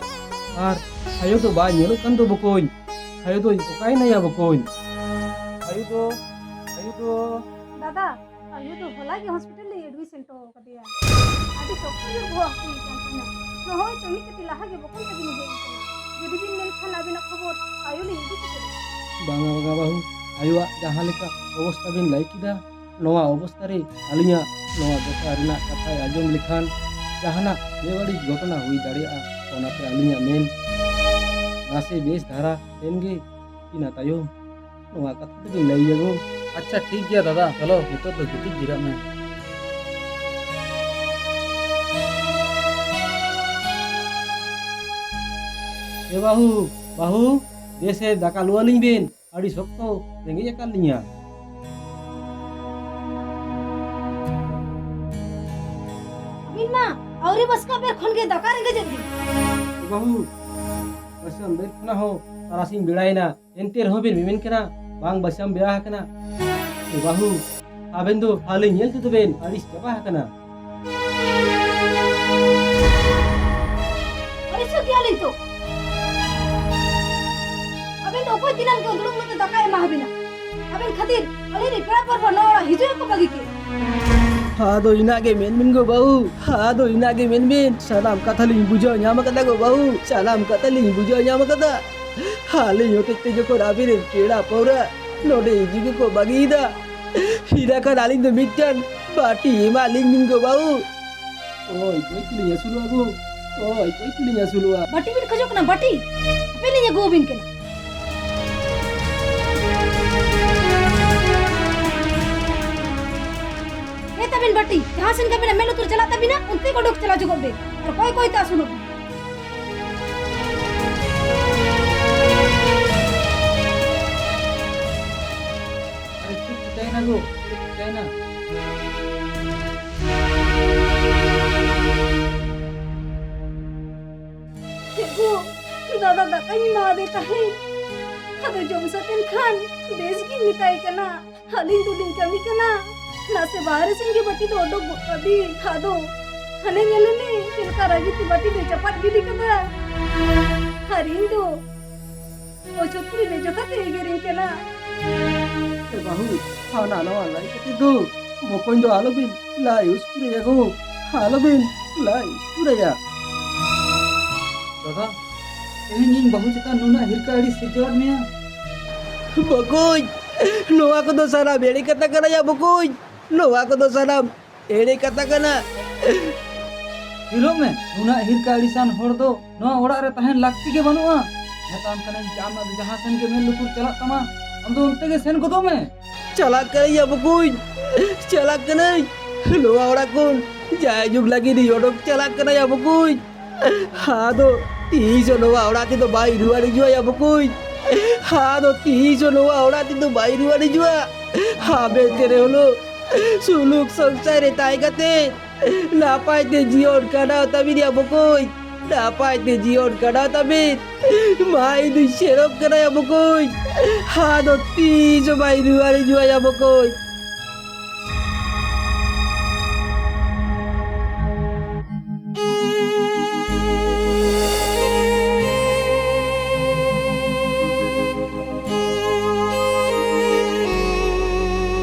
ᱟᱨ ᱟᱭᱳ ᱫᱚ ᱵᱟᱭ ᱧᱮᱞᱚᱜ ᱠᱟᱱ ᱫᱚ ᱵᱚᱠᱚᱧ᱾ ᱟᱭᱳ ᱫᱚᱭ ᱚᱠᱟᱭᱮᱱᱟ ᱭᱟ ᱵᱚᱠᱚᱧ? ᱟᱭᱳ ᱫᱚ, ᱟᱭᱳ ᱫᱚ᱾ ᱫᱟᱫᱟ, ᱟᱭᱳ ᱫᱚ ᱦᱚᱞᱟ ᱜᱮ ᱦᱚᱥᱯᱤᱴᱟᱞ ᱞᱮ ᱮᱰᱢᱤᱥᱚᱱ ᱦᱚᱴᱚ ᱟᱠᱟᱫᱮᱭᱟ᱾ ᱟᱹᱰᱤ ᱥᱚᱠᱛᱚ ᱡᱳᱨ ᱵᱚᱦᱚᱜ ᱦᱟᱹᱥᱩᱭᱮ ᱠᱟᱱ ᱛᱟᱦᱮᱱᱟ᱾ ᱱᱚᱜᱼᱚᱭ ᱛᱚ ᱢᱤᱫ ᱠᱟᱹᱴᱤᱡ ᱞᱟᱦᱟ ᱜᱮ ᱵᱚᱠᱚᱧ ᱛᱟᱹᱵᱤᱱ ᱦᱮᱡ ᱟᱠᱟᱱᱟ᱾ ᱡᱩᱫᱤ ᱵᱤᱱ ᱢᱮᱱ ᱠᱷᱟᱱ ᱟᱹᱵᱤᱱᱟᱜ ᱠᱷᱚᱵᱚᱨ ᱟᱭᱳ ᱞᱤᱧ ᱤᱫᱤ ᱦᱚᱴᱚ ᱠᱟᱫᱟ᱾ ᱵᱟᱝᱟ, ᱵᱟᱝᱟ ᱵᱟᱹᱦᱩ, ᱟᱭᱳᱣᱟᱜ ᱡᱟᱦᱟᱸ ᱞᱮᱠᱟ ᱚᱵᱚᱥᱛᱟ ᱵᱤᱱ ᱞᱟᱹᱭ ᱠᱮᱫᱟ, ᱱᱚᱣᱟ ᱚᱵᱚᱥᱛᱟ ᱨᱮ ᱟᱹᱞᱤᱧᱟᱜ ᱱᱚᱣᱟ ᱫᱚᱥᱟ ᱨᱮᱱᱟᱜ ᱠᱟᱛᱷᱟᱭ ᱟᱸᱡᱚᱢ ᱞᱮᱠᱷᱟᱱ ᱡᱟᱦᱟᱱᱟᱜ ᱵᱮᱵᱟᱹᱲᱤᱡ ᱜᱷᱚᱴᱚᱱᱟ ᱦᱩᱭ ᱫᱟᱲᱮᱭᱟᱜᱼᱟ᱾ ᱚᱱᱟᱛᱮ ᱟᱹᱞᱤᱧᱟᱜ ᱢᱮᱱ, ᱱᱟᱥᱮ ᱵᱮᱥ ᱫᱷᱟᱨᱟ ᱞᱮᱱ ᱜᱮ, ᱤᱱᱟᱹ ᱛᱟᱭᱚᱢ ᱱᱚᱣᱟ ᱠᱟᱛᱷᱟ ᱫᱚᱵᱤᱱ ᱞᱟᱹᱭ ᱜᱚ᱾ ᱟᱪᱪᱷᱟ, ᱴᱷᱤᱠ ᱜᱮᱭᱟ ᱫᱟᱫᱟ, ᱪᱚᱞᱚ ᱱᱤᱛᱚᱜ ᱫᱚ ᱜᱤᱛᱤᱡ ᱡᱤᱨᱟᱹᱜ ᱢᱮ᱾ ᱮ ᱵᱟᱹᱦᱩ, ᱵᱟᱹᱦᱩ, ᱫᱮᱥᱮ ᱫᱟᱠᱟ ᱞᱩ ᱟᱹᱞᱤᱧ ᱵᱤᱱ, ᱟᱹᱰᱤ ᱥᱚᱠᱛᱚ ᱨᱮᱸᱜᱮᱡ ᱟᱠᱟᱫ ᱞᱤᱧᱟ᱾ ᱟᱹᱵᱤᱱ ᱢᱟ ᱟᱹᱣᱨᱤ ᱵᱟᱥᱠᱟ ᱵᱮᱨ ᱠᱷᱚᱱ ᱜᱮ ᱫᱟᱠᱟ ᱨᱮᱸᱜᱮᱡᱮᱫ ᱵᱤᱱ᱾ ᱮ ᱵᱟᱹᱦᱩ, ᱵᱟᱹᱥᱭᱟᱹᱢ ᱵᱮᱨ ᱠᱷᱚᱱᱟᱜ ᱦᱚᱸ ᱛᱟᱨᱟᱥᱤᱧ ᱵᱮᱲᱟᱭᱮᱱᱟ, ᱮᱱᱛᱮ ᱨᱮᱦᱚᱸ ᱵᱤᱱ ᱢᱮᱢᱮᱱ ᱠᱟᱱᱟ ᱵᱟᱝ ᱵᱟᱹᱥᱭᱟᱹᱢ ᱵᱮᱲᱟ ᱟᱠᱟᱱᱟ᱾ ᱮ ᱵᱟᱹᱦᱩ, ᱟᱵᱮᱱ ᱫᱚ ᱟᱹᱞᱤᱧ ᱧᱮᱞ ᱛᱮᱫᱚ ᱵᱮᱱ ᱟᱹᱲᱤᱥ ᱪᱟᱵᱟ ᱟᱠᱟᱱᱟ᱾ ᱟᱹᱲᱤᱥᱚᱜ ᱜᱮᱭᱟᱞᱤᱧ ᱛᱚ᱾ ᱟᱵᱮᱱ ᱫᱚ ᱚᱠᱚᱭ ᱫᱤᱱᱟᱹᱢ ᱜᱮ ᱫᱩᱲᱩᱵ ᱱᱚᱛᱮ ᱫᱟᱠᱟᱭ ᱮᱢᱟ ᱦᱟᱵᱤᱱᱟ? ᱟᱵᱮᱱ ᱠᱷᱟᱹᱛᱤᱨ ᱟᱹᱞᱤᱧ ᱨᱮᱱ ᱯᱮᱲᱟ ᱯᱟᱹᱨᱵᱷᱟᱹ ᱱᱚᱣᱟ ᱚᱲᱟᱜ ᱦᱤᱡᱩᱜ ᱦᱚᱸᱠᱚ ᱵᱟᱹᱜᱤ ᱠᱮᱫ᱾ ᱟᱫᱚ ᱤᱱᱟᱹᱜ ᱜᱮ ᱢᱮᱱ ᱵᱤᱱ ᱜᱚ ᱵᱟᱹᱦᱩ, ᱟᱫᱚ ᱤᱱᱟᱹᱜ ᱜᱮ ᱢᱮᱱ ᱵᱤᱱ᱾ ᱥᱟᱱᱟᱢ ᱠᱟᱛᱷᱟ ᱞᱤᱧ ᱵᱩᱡᱷᱟᱹᱣ ᱧᱟᱢ ᱟᱠᱟᱫᱟ ᱜᱚ ᱵᱟᱹᱦᱩ, ᱥᱟᱱᱟᱢ ᱠᱟᱛᱷᱟ ᱞᱤᱧ ᱵᱩᱡᱷᱟᱹᱣ ᱧᱟᱢ ᱟᱠᱟᱫᱟ᱾ ᱟᱹᱞᱤᱧ ᱦᱚᱛᱮᱡ ᱛᱮ ᱡᱚᱠᱷᱚᱱ ᱟᱵᱤᱱ ᱨᱮᱱ ᱯᱮᱲᱟ ᱯᱟᱹᱣᱨᱟᱹ ᱱᱚᱰᱮ ᱦᱤᱡᱩᱜ ᱜᱮᱠᱚ ᱵᱟᱹᱜᱤᱭᱮᱫᱟ, ᱤᱱᱟᱹ ᱠᱷᱟᱱ ᱟᱹᱞᱤᱧ ᱫᱚ ᱢᱤᱫᱴᱟᱝ ᱵᱟᱹᱴᱤ ᱮᱢᱟ ᱞᱤᱧ ᱵᱤᱱ ᱜᱚ ᱵᱟᱹᱦᱩ᱾ ᱚᱭ ᱚᱠᱚᱭ ᱛᱮᱞᱤᱧ ᱟᱹᱥᱩᱞᱚᱜᱼᱟ ᱜᱚ? ᱚᱭ ᱚᱠᱚᱭ ᱛᱮᱞᱤᱧ ᱟᱹᱥᱩᱞᱚᱜᱼᱟ? ᱵᱟᱹᱴᱤ ᱵᱤᱱ ᱠᱷᱚᱡᱚᱜ ᱠᱟᱱᱟ? ᱵᱟᱹᱴᱤ ᱦᱟᱯᱮ ᱞᱤᱧ ᱟᱹᱜᱩ ᱟᱹᱵᱤᱱ ᱠᱟᱱᱟ᱾ ᱦᱮᱸ ᱛᱟᱵᱮᱱ ᱵᱟᱹᱴᱤ, ᱡᱟᱦᱟᱸ ᱥᱮᱱ ᱜᱮ ᱟᱵᱮᱱᱟᱜ ᱢᱮᱫ ᱞᱩᱛᱩᱨ ᱪᱟᱞᱟᱜ ᱛᱟᱵᱤᱱᱟ, ᱚᱱᱛᱮ ᱜᱮ ᱚᱰᱚᱠ ᱪᱟᱞᱟᱣ ᱡᱚᱜᱚᱜ ᱵᱮᱱ᱾ ᱟᱨ ᱠᱚᱭ ᱠᱚᱭ ᱛᱮ ᱟᱹᱥᱩᱞᱚᱜ ᱵᱮᱱ᱾ ᱟᱨᱮ ᱪᱮᱫ ᱪᱤᱠᱟᱹᱭᱮᱱᱟ ᱜᱚ? ᱪᱮᱫ ᱪᱤᱠᱟᱹᱭᱮᱱᱟ? ᱪᱮᱫ ᱜᱚ? ᱫᱟᱫᱟ ᱫᱟᱠᱟᱧ ᱮᱢᱟᱣᱟᱫᱮ ᱛᱟᱦᱮᱸᱫ᱾ ᱟᱫᱚ ᱡᱚᱢ ᱥᱟᱹᱛ ᱮᱱ ᱠᱷᱟᱱ ᱵᱮᱥ ᱜᱤᱧ ᱢᱮᱛᱟᱭ ᱠᱟᱱᱟ᱾ ᱟᱹᱞᱤᱧ ᱫᱚᱞᱤᱧ ᱠᱟᱹᱢᱤ ᱠᱟᱱᱟ, ᱱᱟᱥᱮ ᱵᱟᱦᱨᱮ ᱥᱮᱱ ᱜᱮ ᱵᱟᱹᱴᱤ ᱫᱚ ᱚᱰᱚᱠ ᱜᱚᱫ ᱠᱟᱜ ᱵᱤᱱ᱾ ᱟᱫᱚ ᱦᱟᱱᱮ ᱧᱮᱞᱮ ᱢᱮ, ᱪᱮᱫ ᱞᱮᱠᱟ ᱨᱟᱹᱜᱤ ᱛᱮ ᱵᱟᱹᱴᱤ ᱫᱚᱭ ᱪᱟᱯᱟᱫ ᱜᱤᱰᱤ ᱠᱟᱫᱟ᱾ ᱟᱨ ᱤᱧ ᱫᱚ ᱚᱡᱚᱛ ᱠᱩᱲᱤ ᱵᱮᱡᱚᱛᱟ ᱛᱮ ᱮᱜᱮᱨᱤᱧ ᱠᱟᱱᱟ᱾ ᱮ ᱵᱟᱹᱦᱩ, ᱦᱟᱱᱟ ᱱᱟᱣᱟ ᱞᱟᱹᱭ ᱠᱟᱛᱮ ᱫᱚ ᱵᱚᱠᱚᱧ ᱫᱚ ᱟᱞᱚᱵᱤᱱ ᱞᱟᱭ ᱩᱥᱠᱩᱨᱮᱭᱟ ᱜᱚ, ᱟᱞᱚᱵᱤᱱ ᱞᱟᱭ ᱩᱥᱠᱩᱨᱮᱭᱟ᱾ ᱫᱟᱫᱟ, ᱛᱮᱦᱮᱧ ᱤᱧ ᱵᱟᱹᱦᱩ ᱪᱮᱛᱟᱱ ᱱᱩᱱᱟᱹᱜ ᱦᱤᱨᱠᱟᱹ ᱟᱹᱲᱤᱥ ᱥᱤᱨᱡᱟᱹᱣᱟᱫ ᱢᱮᱭᱟ? ᱵᱚᱠᱚᱧ, ᱱᱚᱣᱟ ᱠᱚᱫᱚ ᱥᱟᱱᱟᱢ ᱮᱲᱮ ᱠᱟᱛᱷᱟ ᱠᱟᱱᱟ ᱭᱟ ᱵᱚᱠᱚᱧ᱾ ᱱᱚᱣᱟ ᱠᱚᱫᱚ ᱥᱟᱱᱟᱢ ᱮᱲᱮ ᱠᱟᱛᱷᱟ ᱠᱟᱱᱟ᱾ ᱛᱷᱤᱨᱚᱜ ᱢᱮ, ᱱᱩᱱᱟᱹᱜ ᱦᱤᱨᱠᱟᱹ ᱟᱹᱲᱤᱥᱟᱱ ᱦᱚᱲ ᱫᱚ ᱱᱚᱣᱟ ᱚᱲᱟᱜ ᱨᱮ ᱛᱟᱦᱮᱱ ᱞᱟᱹᱠᱛᱤ ᱜᱮ ᱵᱟᱹᱱᱩᱜᱼᱟ᱾ ᱢᱮᱛᱟᱢ ᱠᱟᱹᱱᱟᱹᱧ ᱡᱮ ᱟᱢᱟᱜ ᱫᱚ ᱡᱟᱦᱟᱸ ᱥᱮᱱ ᱜᱮ ᱢᱮᱫ ᱞᱩᱛᱩᱨ ᱪᱟᱞᱟᱜ ᱛᱟᱢᱟ, ᱟᱢ ᱫᱚ ᱚᱱᱛᱮ ᱜᱮ ᱥᱮᱱ ᱜᱚᱫᱚᱜ ᱢᱮ᱾ ᱪᱟᱞᱟᱜ ᱠᱟᱹᱱᱟᱹᱧ ᱭᱟ ᱵᱚᱠᱚᱧ, ᱪᱟᱞᱟᱜ ᱠᱟᱹᱱᱟᱹᱧ᱾ ᱱᱚᱣᱟ ᱚᱲᱟᱜ ᱠᱷᱚᱱ ᱡᱟᱭᱡᱩᱜᱽ ᱞᱟᱹᱜᱤᱫ ᱤᱧ ᱚᱰᱚᱠ ᱪᱟᱞᱟᱜ ᱠᱟᱱᱟ ᱭᱟ ᱵᱚᱠᱚᱧ᱾ ᱟᱫᱚ ᱛᱤᱥ ᱦᱚᱸ ᱱᱚᱣᱟ ᱚᱲᱟᱜ ᱛᱮᱫᱚ ᱵᱟᱭ ᱨᱩᱣᱟᱹᱲ ᱦᱤᱡᱩᱜᱼᱟ ᱭᱟ ᱵᱚᱠᱚᱧ᱾ ᱟᱫᱚ ᱛᱤᱥ ᱦᱚᱸ ᱱᱚᱣᱟ ᱚᱲᱟᱜ ᱛᱮᱫᱚ ᱵᱟᱭ ᱨᱩᱣᱟᱹᱲ ᱦᱤᱡᱩᱜᱼᱟ᱾ ᱦᱟᱵᱮᱱ ᱛᱮᱨᱮ ᱦᱚᱞᱳ ᱥᱩᱞᱩᱠ ᱥᱚᱝᱥᱟᱨ ᱨᱮ ᱛᱟᱦᱮᱸ ᱠᱟᱛᱮ ᱱᱟᱯᱟᱭ ᱛᱮ ᱡᱤᱭᱚᱱ ᱠᱷᱟᱸᱰᱟᱣ ᱛᱟᱵᱤᱱ ᱭᱟ ᱵᱚᱠᱚᱧ᱾ ᱱᱟᱯᱟᱭ ᱛᱮ ᱡᱤᱭᱚᱱ ᱠᱷᱟᱸᱰᱟᱣ ᱛᱟᱵᱤᱱ᱾ ᱢᱟ ᱤᱧ ᱫᱩᱧ ᱥᱮᱱᱚᱜ ᱠᱟᱱᱟ ᱭᱟ ᱵᱚᱠᱚᱧ᱾ ᱟᱫᱚ ᱛᱤᱥ ᱦᱚᱸ ᱵᱟᱭ ᱨᱩᱣᱟᱹᱲ ᱦᱤᱡᱩᱜᱼᱟ ᱭᱟ ᱵᱚᱠᱚᱧ᱾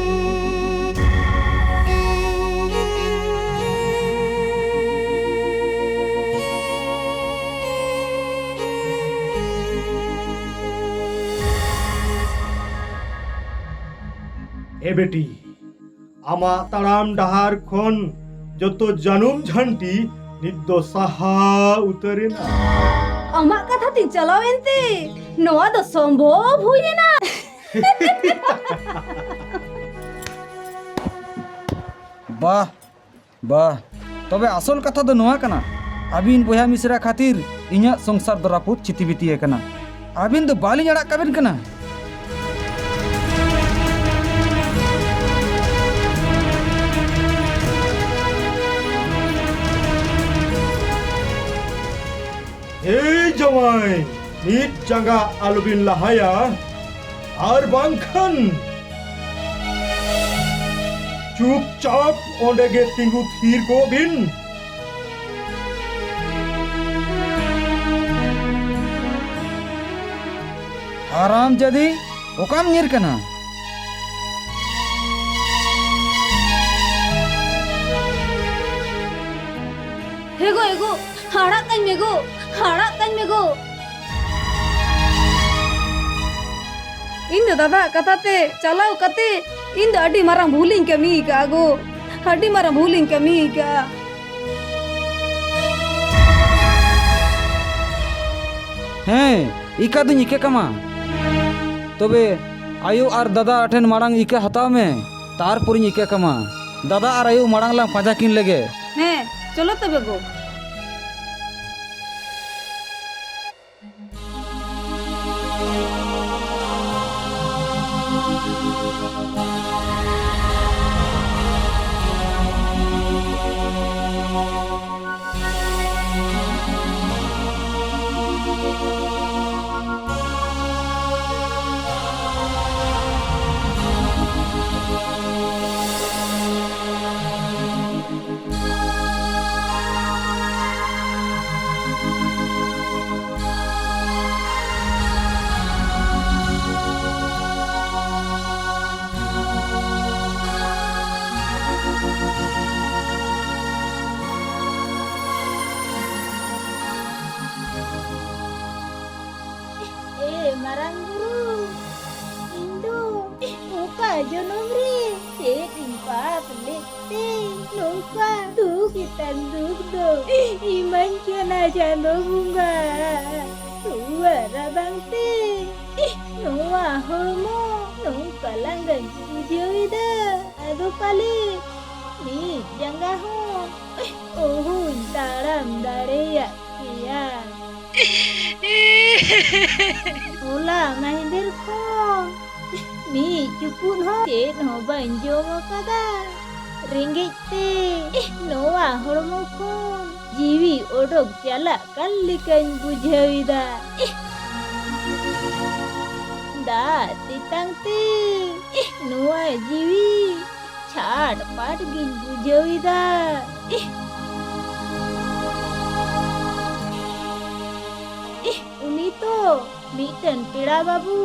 ᱮ ᱵᱤᱴᱤ, ᱟᱢᱟᱜ ᱛᱟᱲᱟᱢ ᱰᱟᱦᱟᱨ ᱠᱷᱚᱱ ᱡᱚᱛᱚ ᱡᱟᱹᱱᱩᱢ ᱡᱷᱟᱹᱱᱴᱤ ᱱᱤᱛ ᱫᱚ ᱥᱟᱦᱟ ᱩᱛᱟᱹᱨ ᱮᱱᱟ᱾ ᱟᱢᱟᱜ ᱠᱟᱛᱷᱟ ᱛᱤᱧ ᱪᱟᱞᱟᱣ ᱮᱱᱛᱮ ᱱᱚᱣᱟ ᱫᱚ ᱥᱚᱢᱵᱷᱚᱵ ᱦᱩᱭ ᱮᱱᱟ᱾ ᱵᱟᱦ, ᱵᱟᱦ, ᱛᱚᱵᱮ ᱟᱥᱚᱞ ᱠᱟᱛᱷᱟ ᱫᱚ ᱱᱚᱣᱟ ᱠᱟᱱᱟ, ᱟᱹᱵᱤᱱ ᱵᱚᱭᱦᱟ ᱢᱤᱥᱨᱟ ᱠᱷᱟᱹᱛᱤᱨ ᱤᱧᱟᱹᱜ ᱥᱚᱝᱥᱟᱨ ᱫᱚ ᱨᱟᱹᱯᱩᱫ ᱪᱷᱤᱛᱤᱵᱤᱛᱤ ᱟᱠᱟᱱᱟ᱾ ᱟᱹᱵᱤᱱ ᱫᱚ ᱵᱟᱹᱞᱤᱧ ᱟᱲᱟᱜ ᱠᱟᱵᱤᱱ ᱠᱟᱱᱟ᱾ ᱦᱮ ᱡᱟᱶᱟᱭ, ᱢᱤᱫ ᱡᱟᱸᱜᱟ ᱟᱞᱚᱵᱤᱱ ᱞᱟᱦᱟᱭᱟ, ᱟᱨ ᱵᱟᱝᱠᱷᱟᱱ ᱪᱩᱯᱪᱟᱯ ᱚᱸᱰᱮ ᱜᱮ ᱛᱤᱸᱜᱩ ᱛᱷᱤᱨ ᱠᱚᱜ ᱵᱤᱱ᱾ ᱦᱟᱨᱟᱢ ᱡᱟᱫᱤ, ᱚᱠᱟᱢ ᱧᱤᱨ ᱠᱟᱱᱟ? ᱦᱮ ᱜᱚ, ᱮ ᱜᱚ, ᱟᱲᱟᱜ ᱠᱟᱹᱧ ᱢᱮ ᱜᱚ, ᱟᱲᱟᱜ ᱠᱟᱹᱧ ᱢᱮ ᱜᱚ᱾ ᱤᱧ ᱫᱚ ᱫᱟᱫᱟᱣᱟᱜ ᱠᱟᱛᱷᱟ ᱛᱮ ᱪᱟᱞᱟᱣ ᱠᱟᱛᱮ ᱤᱧ ᱫᱚ ᱟᱹᱰᱤ ᱢᱟᱨᱟᱝ ᱵᱷᱩᱞᱤᱧ ᱠᱟᱹᱢᱤ ᱟᱠᱟᱫᱼᱟ ᱜᱳ, ᱟᱹᱰᱤ ᱢᱟᱨᱟᱝ ᱵᱷᱩᱞᱤᱧ ᱠᱟᱹᱢᱤ ᱟᱠᱟᱫᱼᱟ᱾ ᱦᱮᱸ, ᱤᱠᱟᱹ ᱫᱩᱧ ᱤᱠᱟᱹ ᱠᱟᱢᱟ᱾ ᱛᱚᱵᱮ ᱟᱭᱳ ᱟᱨ ᱫᱟᱫᱟ ᱴᱷᱮᱱ ᱢᱟᱲᱟᱝ ᱤᱠᱟᱹ ᱦᱟᱛᱟᱣ ᱢᱮ, ᱛᱟᱨᱯᱚᱨᱤᱧ ᱤᱠᱟᱹ ᱠᱟᱢᱟ᱾ ᱫᱟᱫᱟ ᱟᱨ ᱟᱭᱳ ᱢᱟᱲᱟᱝ ᱞᱟᱝ ᱯᱟᱸᱡᱟ ᱠᱤᱱ ᱞᱮᱜᱮ᱾ ᱦᱮᱸ, ᱪᱚᱞᱚ ᱛᱚᱵᱮ ᱜᱳ᱾ ᱮ ᱢᱟᱨᱟᱝ ᱵᱩᱨᱩ, ᱤᱧ ᱫᱚ ᱚᱠᱟ ᱡᱚᱱᱚᱢ ᱨᱮ ᱪᱮᱫ ᱤᱧ ᱯᱟᱯ ᱞᱮᱫ ᱛᱮ ᱱᱚᱝᱠᱟ ᱫᱩᱠ ᱪᱮᱛᱟᱱ ᱫᱩᱠ ᱫᱚ ᱤᱢᱟᱹᱧ ᱠᱟᱱᱟ ᱪᱟᱸᱫᱚ ᱵᱚᱸᱜᱟ? ᱨᱩᱣᱟᱹ ᱨᱟᱵᱟᱝ ᱛᱮ ᱱᱚᱣᱟ ᱦᱚᱲᱢᱚ ᱱᱚᱝᱠᱟ ᱞᱟᱸᱜᱟᱧ ᱵᱩᱡᱷᱟᱹᱣ ᱮᱫᱟ᱾ ᱟᱫᱚ ᱯᱟᱞᱮ ᱢᱤᱫ ᱡᱟᱸᱜᱟ ᱦᱚᱸ ᱚᱦᱚᱧ ᱛᱟᱲᱟᱢ ᱫᱟᱲᱮᱭᱟᱜ ᱠᱮᱭᱟ᱾ ᱦᱚᱞᱟ ᱢᱟᱦᱫᱮᱨ ᱠᱷᱚᱱ ᱢᱤᱫ ᱪᱩᱯᱩᱫ ᱦᱚᱸ ᱪᱮᱫ ᱦᱚᱸ ᱵᱟᱹᱧ ᱡᱚᱢ ᱟᱠᱟᱫᱟ᱾ ᱨᱮᱸᱜᱮᱡ ᱛᱮ ᱱᱚᱣᱟ ᱦᱚᱲᱢᱚ ᱠᱷᱚᱱ ᱡᱤᱣᱤ ᱚᱰᱚᱠ ᱪᱟᱞᱟᱜ ᱠᱟᱱ ᱞᱮᱠᱟᱧ ᱵᱩᱡᱷᱟᱹᱣ ᱮᱫᱟ᱾ ᱫᱟᱜ ᱛᱮᱛᱟᱝ ᱛᱮ ᱱᱚᱣᱟ ᱡᱤᱣᱤ ᱪᱷᱟᱴ ᱯᱟᱴ ᱜᱤᱧ ᱵᱩᱡᱷᱟᱹᱣ ᱮᱫᱟ᱾ ᱤᱦ! ᱤᱦ! ᱩᱱᱤ ᱛᱚ ᱢᱤᱫᱴᱮᱱ ᱯᱮᱲᱟ ᱵᱟᱹᱵᱩ